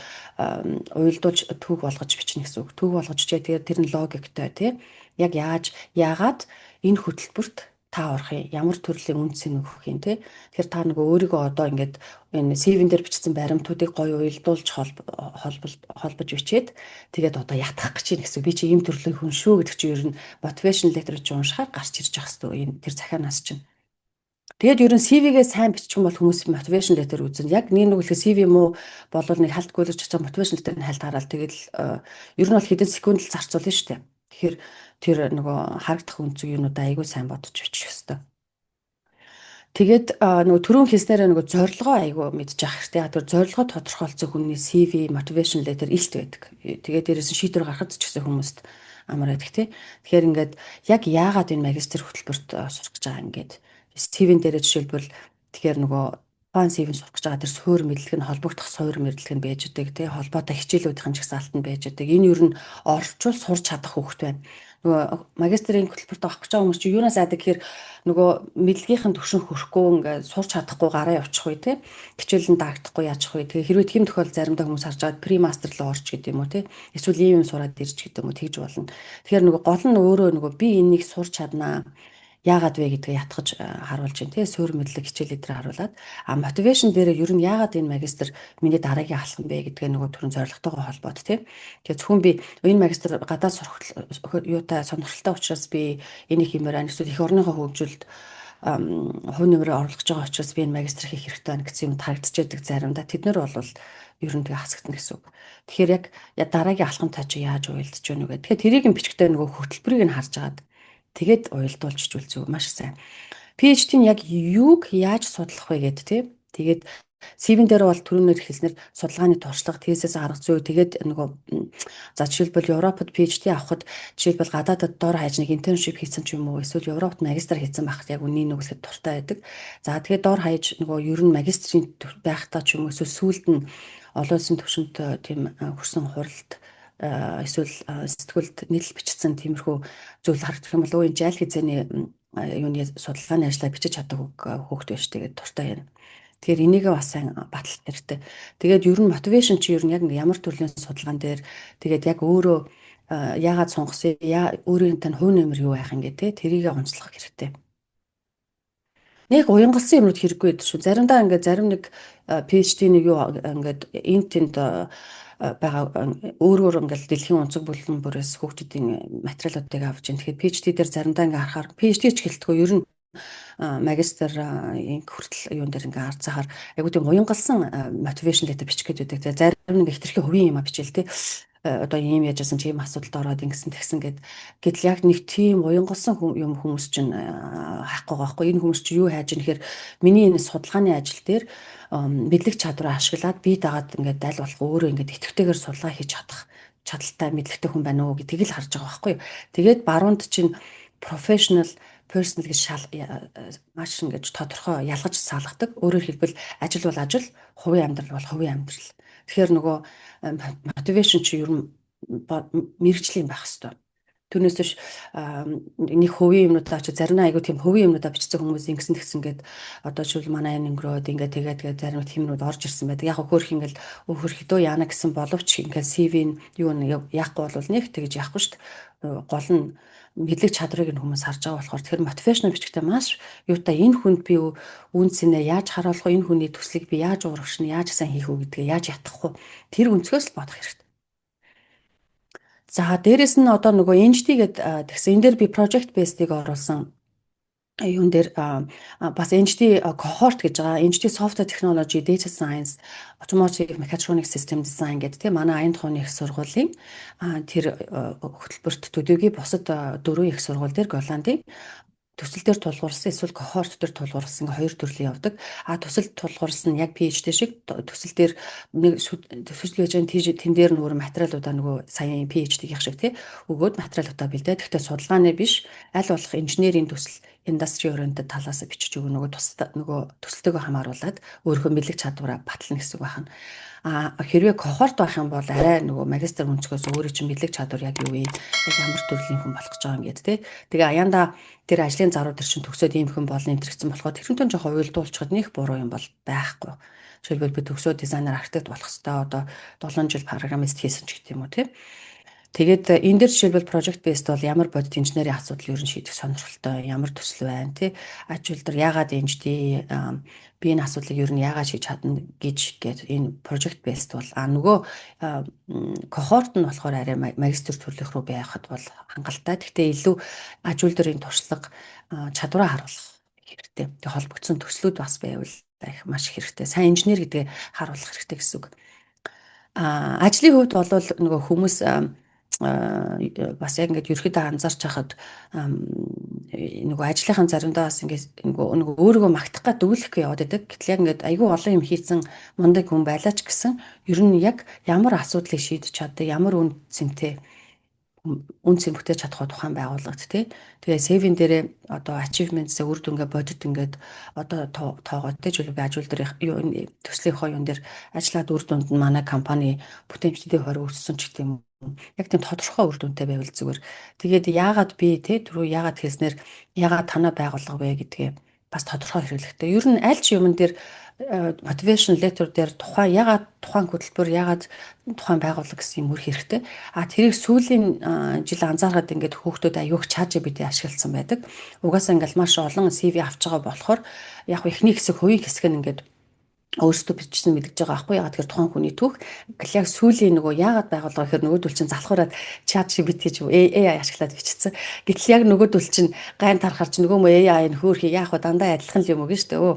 уялдуулж, түүх болгож бичнэ гэсэн үг. Түүх болгож бичээ, тэгээд тэр нь логиктой, тий, яг яаж, яагаад энэ хөтөлбөрт та орох юм, ямар төрлийн үнэ цэн өгөх юм, те. Тэгэхээр та нөгөө өөрийгөө одоо ингээд энэ CV-н дээр бичсэн баримтуудыг гоё уялдуулж, холбож бичээд, тэгээд одоо ятгах гэж байна гэсэн. Би чи ийм төрлийн хүн шүү гэдэг чинь ер нь motivation letter чи уншихаар гарч ирж явах хэрэгтэй энэ тэр захианаас чинь. Тэгээд ер нь CV-гээ сайн бичих юм бол хүмүүс motivation letter үзнэ. Яг нэг нэг хэлэхэд CV муу болвол нэг хальт гүйлгэж чацаа, motivation letter нь хальт хараад, тэгэл ер нь бол хэдэн секунд л зарцуулна шүү дээ. Тэгэхээр тэр нөгөө харагдах өнцөг юунуудаа айгүй сайн бодож бичих ёстой. Тэгээд нөгөө түрүүн хэлснээрээ нөгөө зорилгоо айгүй мэдчих хэрэгтэй. Тэр зорилгоо тодорхойлцсон хүний CV, motivation letter илт байдаг. Тэгээд дээрээс нь шийдвэр гаргахад ч гэсэн хүмүүст амар байдаг, тий. Тэгэхээр ингээд яг яагаад энэ магистр хөтөлбөрт сурах гэж байгаа, ингээд CV-н дээрээ жишээлбэл, тэгэхээр нөгөө тухайн CV-н сурах гэж байгаа тэр суурь мэдлэг нь холбогдох суурь мэдлэг нь байж өгдөг, тий, холбоотой хичээлүүдийн жагсаалт нь байж өгдөг. Энэ ер нь орчвол сурч чадах хүүхэд байна. Нөгөө магистрийн хөтөлбөрт авах гэж байгаа хүмүүс чинь юунаас айдаг гэхээр нөгөө мэдлэгийнхэн түвшин хүрэхгүй, ингээд сурч чадахгүй гараа явчих үе, тий, хичээл нь даагдахгүй яачих вэ. Тэгээ хэрвээ тийм тохиолдол заримдаа хүмүүс харж байгаа, pre-master руу орч гэдэг юм уу, тий, эсвэл ийм юм сураад ирж гэдэг юм уу, тэгж болно. Тэгэхээр нөгөө гол нь өөрөө нөгөө би энийг сурч чаднаа, яагаад вэ гэдгээ ятгаж харуулж байна, тий, суурь мэдлэг, хичээл дээр харуулад, а motivation дээр ер нь яагаад энэ магистр миний дараагийн алхам бэ гэдгээ нөгөө түрүүн зорилготойгоо холбоод, тий. Тэгээ зөвхөн би энэ магистр гадаад сурах юутай сонирхолтой учраас би энийг хиймээр байна, эсвэл эх орныхоо хөгжилд хувь нэмрээ оруулах гэж байгаа учраас би энэ магистр хийх хэрэгтэй байна гэсэн юм харагдчихэдэг заримдаа. Тэд нар бол ер нь тэгээ хасагдана гэсэн үг. Тэгэхээр яг дараагийн алхамтай чи яаж уялдаж байна вэ гэх. Тэгэхээр тэрийг нь бичгтээ нөгөө хөтөлбөрийг нь харж агаад, тэгээд уялдуулж ичвэл зөв, маш сайн. PhD нь яг юуг яаж судлах вэ гэд, тий. Тэгээд CV-н дээр бол түрүүнээр хэлснээр судалгааны туршлага, тезээс арга зүй, тэгээд нөгөө за жишээлбэл, Европод PhD авахад жишээлбэл гадаадад дор хаяж нэг internship хийсэн ч юм уу, эсвэл Европт магистр хийсэн байхад яг үнийн нүглэхэд дуртай байдаг. За, тэгээд дор хаяж нөгөө ер нь магистрийн байхдаа ч юм уу, эсвэл сүүлд нь олон улсын түвшинд тийм хүрсэн хуралд эсвэл сэтгүүлд нийтлэл бичсэн тиймэрхүү зүйл харагдах юм бол өө, энэ жаал хэзээний юуны судалгааны ажлаа бичиж чаддаг хүүхэд байж тэгээд дуртай юм. Тэгэхээр энийг бас сайн батлах хэрэгтэй. Тэгээд ер нь motivation чи ер нь яг ямар төрлийн судалгаан дээр, тэгээд яг өөрөө яагаад сонгосон, яа өөрийн тань хувь нэмэр юу байх юм гэ тэ, тэрийг онцлох хэрэгтэй. Нэг уянгалсан юмнууд хэрэггүй байдаг шүү. Заримдаа ингээд зарим нэг PhD нэг юу ингээд энд тэнд байгаа өөр өөр ингээд дэлхийн өнцөг бүлэн бүрээс хүүхдүүдийн материалуудыг авч ин. Тэгэхээр PhD дээр заримдаа ингээд харахаар, PhD ч гэлтгүй, ер нь магистр инг хүртэл юун дээр ингээ харцаахаар айгуу тийм уянгалсан motivation letter бичих гээд байдаг. Тэгээ зарим нэг хэтэрхий хувийн юм а бичээл те, одоо ийм яжсэн чи ийм асуудалд ороод ингэсэн тэгсэн гэд. Гэтэл яг нэг тийм уянгалсан юм хүмүүс чинь хайхгүй байгаа байхгүй. Энэ хүмүүс чи юу хайж ийм гэхээр миний энэ судалгааны ажил дээр мэдлэг чадвараа ашиглаад бие дагаад ингээд аль болох өөрөө ингээд идэвхтэйгээр судалгаа хийж чадах чадaltaй, мэдлэгтэй хүн байна уу гэдгийг л харж байгаа байхгүй. Тэгээд баруунд чинь professional, personal гэж шал маш ингэж тодорхой ялгаж салгадаг. Өөрөөр хэлбэл, ажил бол ажил, хувийн амьдрал бол хувийн амьдрал. Тэгэхээр нөгөө motivation чи ер нь мэргэжлийн байх хэвээр. Түүнээс биш нэг хувийн юмнуудаа чи зарим нь айгу тийм хувийн юмнуудаа бичсэн хүмүүс ингэсэн тэгсэн гээд, одоо жишээл манай энэ өнгөрөөд ингээ тэгээд тэгээд зарим тиймнүүд орж ирсэн байдаг. Яг хөөх ингээл хөөрхөдөө яана гэсэн боловч ингээл CV нь юу нэг яахгүй бол нэг тэгж яахгүй шүү дээ. Гол нь мэдлэг чадрыг нь хүмүүс харж байгаа болохоор тэгэхээр motivation бичгтээ маш юутай, энэ хүнд би үн цэнэ яаж харуулах вэ, энэ хүний төслийг би яаж урагшна, яаж сайн хийх үү гэдгээ, яаж ятгах вэ, тэр өнцгөөс л бодох хэрэгтэй. За, дээрэс нь одоо нөгөө NGT гэдэг тэгсэн, энэ дээр би project based-ийг оруулсан. Юун дээр бас NGT cohort гэж байгаа. NGT Software Technology, Data Science, Automotive Mechatronic System Design гэдэг тийм манай Аянд их сургуулийн тэр хөтөлбөрт төдийгүй бусад дөрвөн их сургууль дээр Голландын төсөл дээр тулгуурласан эсвэл cohort дээр тулгуурласан хоёр төрлийн явдаг. А төсөл тулгуурласан нь яг PhD шиг төсөл дээр нэг төсөл байж байгаа, тэн дээр нөгөө материалуудаа нөгөө саяын PhD-ийн шиг тий өгөөд материалуудаа бэлдээ. Гэхдээ судалгааны биш, аль болох инженерийн төсөл, industry oriented талаас бичиж өгөө, нөгөө тусдаа нөгөө төсөлтөөгөө хамааруулад өөрийнхөө мэдлэг чадвараа батлна гэсэн үг байна. А хэрвээ cohort байх юм бол арай нөгөө магистр өнцгөөс өөрөө чинь мэдлэг чадвар яг юу вэ? Яг ямар төрлийн хүн болох гэж байгаа юм гээд тий. Тэгээ аяанда тэр ажлын заруу төр чинь төгсөөд ийм хүн болно энэ гэсэн болохоор тэрнтэй жоохон уялдуулчихад нэг буруу юм бол байхгүй. Жишээлбэл, би төгсөөд дизайнер, архитект болох хэвээр, одоо 7 жил программист хийсэн ч гэдэг юм уу тий. Тэгээд энэ дээр жишээлбэл project based бол ямар бодит инженерийн асуудал ер нь шийдэх сонирхолтой, ямар төсөл байна тий. Ажил дээр яагаад NGT, би энэ асуудлыг ер нь яагаад шийдэж чадна гэж гээд энэ project based бол, а нөгөө cohort нь болохоор арай магистр төрлөх рүү байхад бол хангалттай. Гэхдээ илүү ажил дээр энэ туршлага, чадвараа харуулах хэрэгтэй. Тэг холбогдсон төслүүд бас байвал их маш хэрэгтэй. Сайн инженер гэдгээ харуулах хэрэгтэй гэсэн үг. А ажлын хувьд бол нөгөө хүмүүс бас яг ингээд ерөөхдөө анзаарч хахад нөгөө ажлынхаа заримдаа бас ингээд нөгөө өөрийгөө магтах гад өгүүлэхгүй яваад байдаг. Гэтэл яг ингээд айгүй олон юм хийцэн мундаг хүн байлаа ч гэсэн ер нь яг ямар асуудлыг шийдэж чаддаг, ямар үн цэнтэй, үн цэн бүтээж чадах тухайн байгууллагт тий. Тэгээ CV-н дээрээ одоо achievements-ээ, үр дүнгээ бодит ингээд одоо тоогоод тий, жишээлбэл, би ажил дээр юу төслийнхоо юун дээр ажиллаад үр дүнд нь манай компани бүтээмжтэй 20 өссөн ч гэдэг юм, яг тийм тодорхой үр дүнтэй байвал зүгээр. Тэгээд яагаад би те түрүү яагаад хэлснээр яагаад танай байгууллага вэ гэдгээ бас тодорхой хэрэглэхтэй. Ер нь аль ч юмн дээр motivation letter дээр тухайн ягаад тухайн хөтөлбөр, ягаад тухайн байгууллага гэсэн юм үр хэрэгтэй. А тэрийг сүүлийн жил анзаархад ингээд хүүхдүүд аюух ChatGPT ашигласан байдаг. Угаасаа ингээд маш олон CV авч байгаа болохоор яг эхний хэсэг, хувийн хэсэг нь ингээд өөрсдөө бичсэн мэдэж байгаа байхгүй яагаад тэгэхээр тухайн хүний түүх. Гэл яг сүүлийн нөгөө яагаад байгууллага гэхээр нөгөөдөл чинь залхуураад ChatGPT гэж AI ашиглаад бичсэн. Гэтэл яг нөгөөдөл чинь гайн тарахаар чи нөгөө мө AI нь хөөхий яах вэ, дандаа адилхан л юм уу гэж шүү дээ. Өө,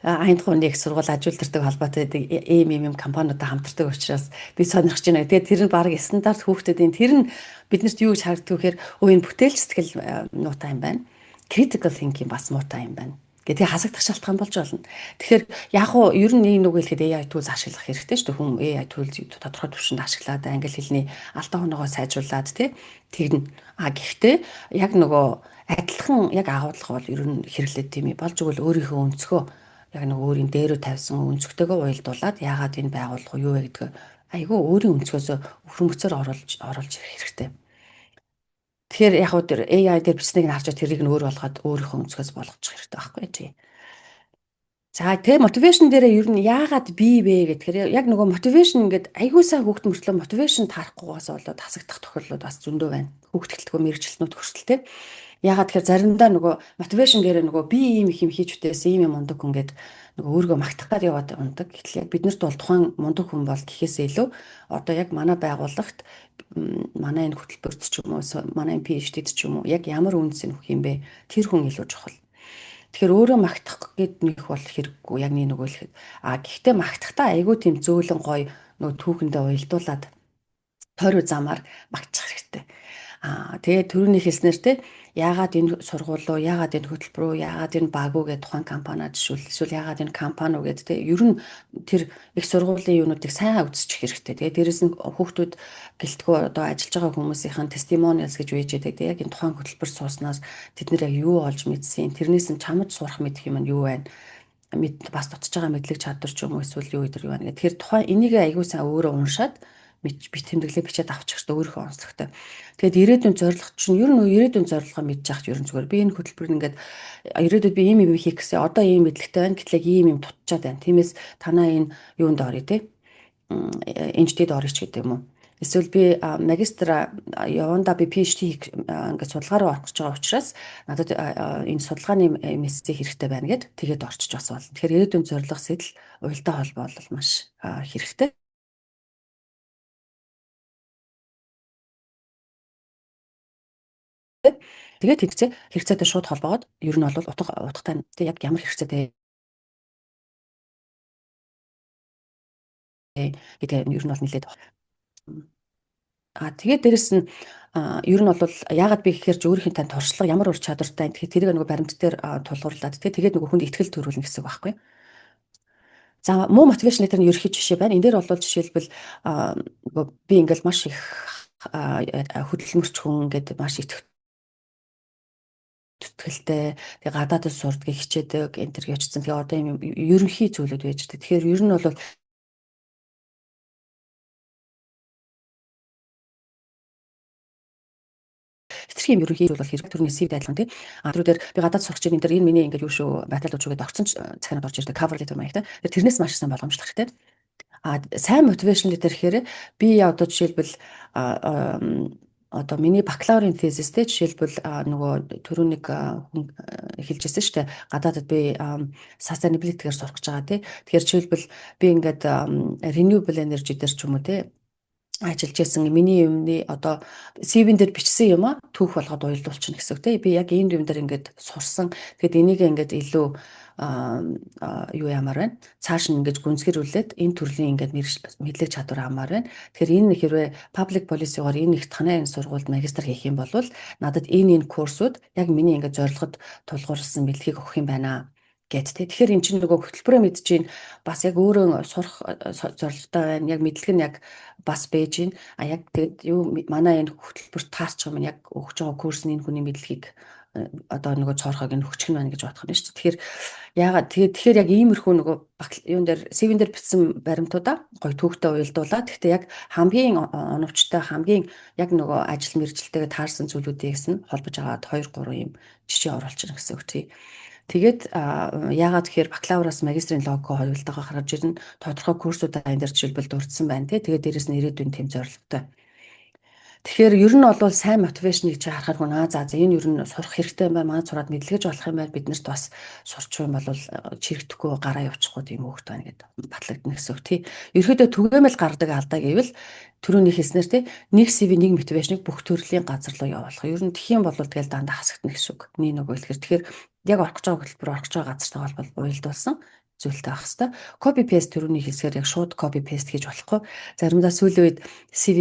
Аяндхууны их сургууль аж үйлдвэртэй холбоотой байдаг ийм ийм юм компаниудаа хамтардаг учраас би сонирхож байна. Тэгээд тэр нь баг стандарт хүүхдүүдийн тэр нь биднэрт юу гэж харагддаг вэ гэхээр өө, энэ бүтээлч сэтгэл муутай юм байна. Critical thinking бас муутай юм байна гэдгийг хасагдах шалтгаан болж болно. Тэгэхээр яг уу ер нь нэг нэг хэлэхэд AI tools ашиглах хэрэгтэй шүү дээ. Хүн AI tools тодорхой түвшинд ашиглаад англи хэлний алдаа оноогоо сайжруулад тий тэгнэ. А гэхдээ яг нөгөө адилхан яг агуулга бол ер нь хэрэглээд тийм ээ. Болж игэл өөрийнхөө өнцгөө, яг нэг өөрийн дээрөө тавьсан өнцгтэйгөө уялдуулаад яагаад энэ байгууллага юу вэ гэдгээ Айгүй өөрийн өнцгөөс өвөрмөцөөр оруулж ирэх хэрэгтэй. Тэгэхээр яг хөө тэр AI дээр бичснийг нь харж тэрийг нь өөр болгоод өөрийнхөө өнцгөөс болгочих хэрэгтэй байхгүй тий. За, тэгээ motivation дээрээ ер нь яагаад би вэ гэхээр яг нөгөө motivation ингээд айгүй сайн хүүхд мөртлөө motivation таарахгүйгаас болоод хасагдах тохиолдлууд бас зөндөө байна. Хүүхд гэлтгүй мэргэжилтнүүд хүртэл те. Яагаад тэгэхээр заримдаа нөгөө motivation дээрээ нөгөө би ийм их юм хийж үтээс ийм юм мундаг хүн гээд нөгөө өөрийгөө магтах гад яваад ундаг. Гэтэл яг биднэрт бол тухайн мундаг хүн бол гэхээсээ илүү одоо яг манай байгууллагт, манай энэ хөтөлбөрт ч юм уу, манай энэ PhD-д ч юм уу яг ямар үнэ өгөх юм бэ? Тэр хүн илүү чухал. Тэгэхээр өөрөө магтах гээд нэг бол хэрэггүй яг нэг нөгөө хэлэхэд. А гэхдээ магтахдаа айгүй тийм зөөлөн гоё нөгөө түүхэндээ уялдуулаад тойроо замаар магтчих хэрэгтэй. Аа, тэгээд түрүүний хэлснээр те, яагаад энэ сургууль уу, яагаад энэ хөтөлбөр үү, яагаад энэ баг уу гэдэг тухайн компаниа жишүүл эсвэл яагаад энэ компани уу гэдэг те, ер нь тэр их сургуулийн юунуудыг сайн үзчих хэрэгтэй. Тэгээд дээрэс нь хүүхдүүд гэлтгүү одоо ажиллаж байгаа хүмүүсийн testimonials гэж үйж яадаг. Яг энэ тухайн хөтөлбөр сууснаас тэд нэр яг юу олж мэдсэн, тэрнээс нь чамд сурах мэдэх юм нь юу байна, мэд бас дутж байгаа мэдлэг чадвар ч юм уу эсвэл юу гэдэг юу байна гэх. Тэгэхээр тухайн энийг аягүй сайн өөрөө уншаад би тэмдэглээ бичээд авчих хэрэгтэй, өөрийнхөө онцлогтой. Тэгээд ирээдүйн зорилго чинь ер нь ирээдүйн зорилгоо мэдж явах ер нь зүгээр. Би энэ хөтөлбөр ингээд ирээдүйд би ийм юм хийх гэсэн, одоо ийм мэдлэгтэй байна гэтэл яг ийм юм дутчаад байна. Тиймээс танаа энэ юунд орё те. NGT-д орё ч гэдэг юм уу. Эсвэл би магистр явандаа би PhD хийх ингээд судалгаа руу орох гэж байгаа учраас надад энэ судалгааны MSc хэрэгтэй байна гэд тэгээд орчиж бас болно. Тэгэхээр ирээдүйн зорилго, сэтэл уялдаа холбоо бол маш хэрэгтэй. Тэгээд хэрэгцээтэй шууд холбоогоод ер нь бол утга утгатай тэг яг ямар хэрэгцээтэй гэдэг нь ер нь бол нэлээд. А тэгээд дээрэс нь ер нь бол яагаад би гэхээр ч өөрийнх нь тань туршлага, ямар ур чадвартай, тэгэхээр тэрийг нөгөө баримт дээр тулгуурлаад тэгээд нөгөө хүнд итгэл төрүүлнэ гэсэн үг байхгүй. За, муу motivation letter нь ерөнхий жишээ байна. Энэ дээр бол жишээлбэл нөгөө би ингээл маш их хөдөлмөрч хүн гэдэг, маш их зүтгэлтэй, тэгээ гадаадд сурдгийг хичээдэг, энэ төр гэжсэн. Тэгээ одоо юм ерөнхий зүйлүүд байж байгаа. Тэгэхээр ер нь бол хэтэрхий юм ерөнхий зүйл бол хэрэг төрний CV адилхан тий. А түрүү дээр би гадаад сурч байгаа энэ дээр энэ миний ингээд юу шүү материалууд шүү гэдээ орцсон захианууд орж ирдэг, cover letter маягтай. Тэр тэрнээс маш сайн болгоомжлох хэрэгтэй. А сайн motivation letter гэхээр би одоо жишээлбэл одоо миний бакалаврын thesis те, жишээлбэл нөгөө түрүү нэг хүн хэлжсэн шүү дээ, гадаадад би sustainability-гээр сурах гэж байгаа тий. Тэгэхээр жишээлбэл би ингээд renewable energy дээр ч юм уу те ажиллаж байсан, миний юмны одоо CV-н дээр бичсэн юм а түүх болгоод уялдуулчихна гэсэн үг те. Би яг ийм юм дээр ингээд сурсан. Тэгэхэд энийг ингээд илүү юу яамаар байна. Цааш нь ингээд гүнзгийрүүлээд энэ төрлийн ингээд мэдлэг чадвар авмаар байна. Тэгэхээр энэ хэрвээ public policy-гоор энэ их танай энэ сургуульд магистр хийх юм бол надад энэ курсууд яг миний ингээд зорилгод тулгуурласан мэдлэгийг өгөх юм байна гэт тэ. Тэгэхээр эн чинь нөгөө хөтөлбөрөө мэдж чинь бас яг өөрөө сурах зорилготой байна. Яг мэдлэг нь яг бас байж гин. А яг тэгэд юу манай энэ хөтөлбөрт таарч байгаа юм, яг өгч байгаа курс нь энэ хүний мэдлэгийг одоо нөгөө цоорхойг нь өгчих нь байна гэж бодох нь шүү дээ. Тэгэхээр яагаад тэгээд тэгэхээр яг иймэрхүү нөгөө юун дээр CV-н дээр бичсэн баримтуудаа гоё түүхтэй уялдуулаад, гэхдээ яг хамгийн оновчтой, хамгийн яг нөгөө ажил мэргэжилтэйгээ таарсан зүйлүүдийг нь холбож агаад 2 3 юм жишээ оруулчих гэсэн үг тий. Тэгээд яагаад гэхээр бакалавраас магистрийн лого хоёултайгаа гаргаж ирнэ. Тодорхой курсуудаа энэ дээр жишээлбэл дурдсан байна тий. Тэгээд дээрэс нь ирээдүйн тэм зорилготой. Тэгэхээр ер нь бол сайн motivation-ыг чи харахаар хүн аа за за энэ ер нь сурах хэрэгтэй юм байна. Манай сураад мэдлэгэж болох юм байна. Бид нарт бас сурчих юм бол чирэгдэхгүй гараа явуучихгүй тийм хөөхт байна гэд батлагдана гэсэн үг тий. Ерөөдөө түгээмэл гаргадаг алдаа гэвэл түрүүний хэлснээр тий, нэг CV, нэг motivation-ыг бүх төрлийн газар руу явуулах. Ер нь тэх юм бол тэгэл дандаа хасагдана гэсэн үг. Нэг нөгөө хэлэхэр тэгэхээр яг орох гэж байгаа хөтөлбөр, орох гэж байгаа газартай холбол уялдуулсан зүйлтэй байх хэвээр. Copy paste, түрүүний хэлсээр яг шууд copy paste хийж болохгүй. Заримдаа сүүлийн үед CV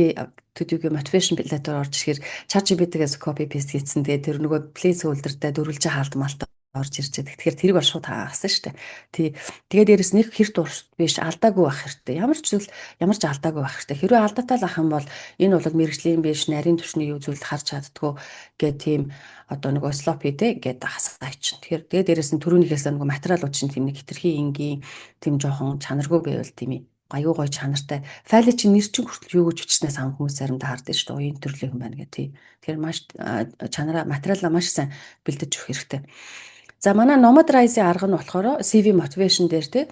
төдийгүй motivation letter орж ирэхээр ChatGPT-гээс copy paste хийсэн. Тэгээд тэр нөгөө placeholder-тай дөрвөлжин хаалт малт орж ирж байгаа. Тэгэхээр тэрийг бол шууд хаасан шүү дээ. Тий. Тэгээд дээрэс нэг хэр дурш биш, алдаагүй байх хэрэгтэй. Ямар ч зүйл, ямар ч алдаагүй байх хэрэгтэй. Хэрвээ алдаатай л ах юм бол энэ бол мэргэжлийн биш, нарийн түвшний юу зүйл харж чаддгүй гэх тийм одоо нөгөө sloppy те гэдэг хасгаа чинь. Тэгэхээр тэгээд дээрэс нь түрүүнийхээс нөгөө материалууд чинь тийм нэг хэтэрхий энгийн, тийм жоохон чанаргүй байвал тийм Аюу гоё чанартай. Файлыг чинь нэр чинь хүртэл юу гэж бичснээс ам хүмүүс заримдаа хардаг шүү дээ. Энэ төрлийн хүн байна гэх тий. Тэгэхээр маш чанараа, материалаа маш сайн бэлдэж өгөх хэрэгтэй. За, манай Nomad Rise-ийн арга нь болохоор CV motivation дээр тий,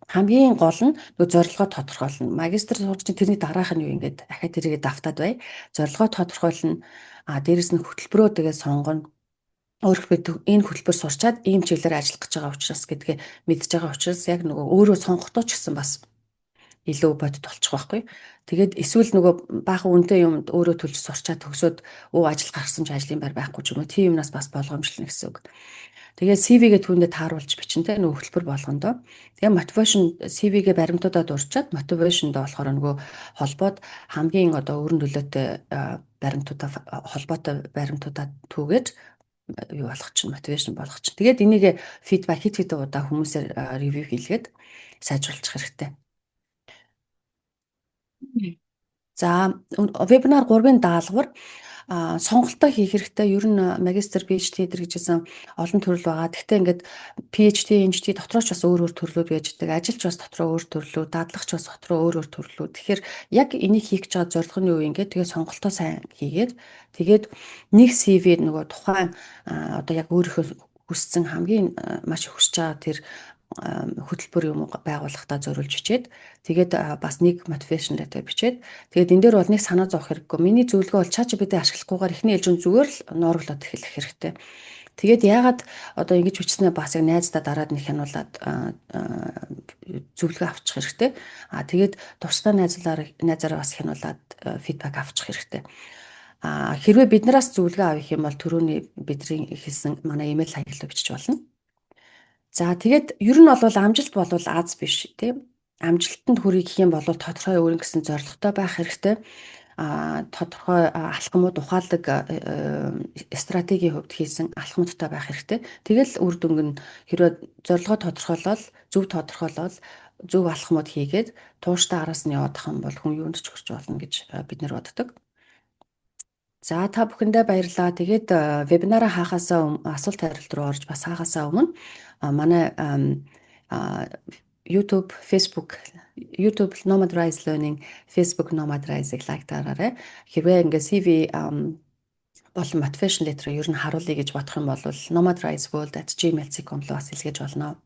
хамгийн гол нь нөгөө зорилгоо тодорхойлно. Магистр сурч чинь тэрний дараах нь юу, ингээд ахиад тэрийгэ давтаад бай. Зорилгоо тодорхойлно. А дээрэс нь хөтөлбөрөө тэгээ сонгоно. Өөрөөр энэ хөтөлбөр сурчаад ийм чиглэлээр ажиллах гэж байгаа учраас гэдгээ мэдж байгаа учраас яг нөгөө өөрөө сонгохдоо ч гэсэн бас илүү бодит болчих байхгүй. Тэгээд эсвэл нөгөө баахан үнэтэй юм өөрөө төлж сурчаад төгсөөд ажил гарсан ч ажлын байр байхгүй ч юм уу. Тийм юмнаас бас болгоомжлно гэсэн үг. Тэгээд CV-гээ түүндээ тааруулж бичин те, нөгөө хөтөлбөр болгондоо. Тэгээ motivation, CV-гээ баримтуудаа дурдчаад motivation-д болохоор нөгөө холбоод хамгийн одоо өрн төлөөтэй баримтуудаа, холбоотой баримтуудаа түүгээж юу болгох чинь, motivation болгох чинь. Тэгээд энийг feedback хэд хэдэн удаа хүмүүсээр review хийлгээд сайжруулчих хэрэгтэй. За, вебинар 3-ын даалгавар: сонголтоо хийх хэрэгтэй. Ер нь магистр, PhD дээр гэжсэн олон төрөл байгаа. Гэхдээ ингээд PhD, NGT дотроо ч бас өөр өөр төрлүүд байж байгаа. Ажилч бас дотроо өөр төрлүүд, дадлагч бас дотроо өөр өөр төрлүүд. Тэгэхээр яг энийг хийх гэж байгаа зорилго нь юу юм ингээд тэгээд сонголтоо сайн хийгээд, тэгээд нэг CV нөгөө тухайн одоо яг өөрийнхөө хүссэн, хамгийн маш хүсэж байгаа тэр хөтөлбөр юм уу байгууллагатаа зориулж бичээд, тэгээд бас нэг motivation letter бичээд, тэгээд энэ дээр бол нэг санаа зовох хэрэггүй. Миний зөвлөгөө бол ChatGPT ашиглахгүйгээр эхний ээлжинд зүгээр л ноороглоод эхлэх хэрэгтэй. Тэгээд яагаад одоо ингэж бичснээ бас яг найздаа дараад нэг хянуулаад зөвлөгөө авчих хэрэгтэй. А тэгээд дуртай найзаараа бас хянуулаад feedback авчих хэрэгтэй. А хэрвээ биднээс зөвлөгөө авах юм бол түрүүний бидний хэлсэн манай имэйл хаяг руу бичиж болно. За, тэгээд ер нь бол амжилт бол аз биш, тийм. Амжилтанд хүрэх гэх юм бол тодорхой өөрийн гэсэн зорилготой байх хэрэгтэй. Тодорхой алхмууд, ухаалаг стратегийн хувьд хийсэн алхмуудтай байх хэрэгтэй. Тэгэл үр дүнг нь хэрвээ зорилгоо тодорхойлол, зөв тодорхойлол, зөв алхмууд хийгээд тууштай араас нь явах юм бол хүн юунд ч хүрч болно гэж бид нар боддог. За, та бүхэндээ баярлалаа. Тэгээд вебинараа хаахаасаа, асуулт хариулт руу орж бас хаахаасаа өмнө манай YouTube, Facebook, YouTube Nomad Rise Learning, Facebook Nomad Rise-ыг like дараарай. Хэрвээ ингээ CV болон motivation letter ер нь харуулъя гэж бодох юм бол nomadriseworld@gmail.com руу бас илгээж болно.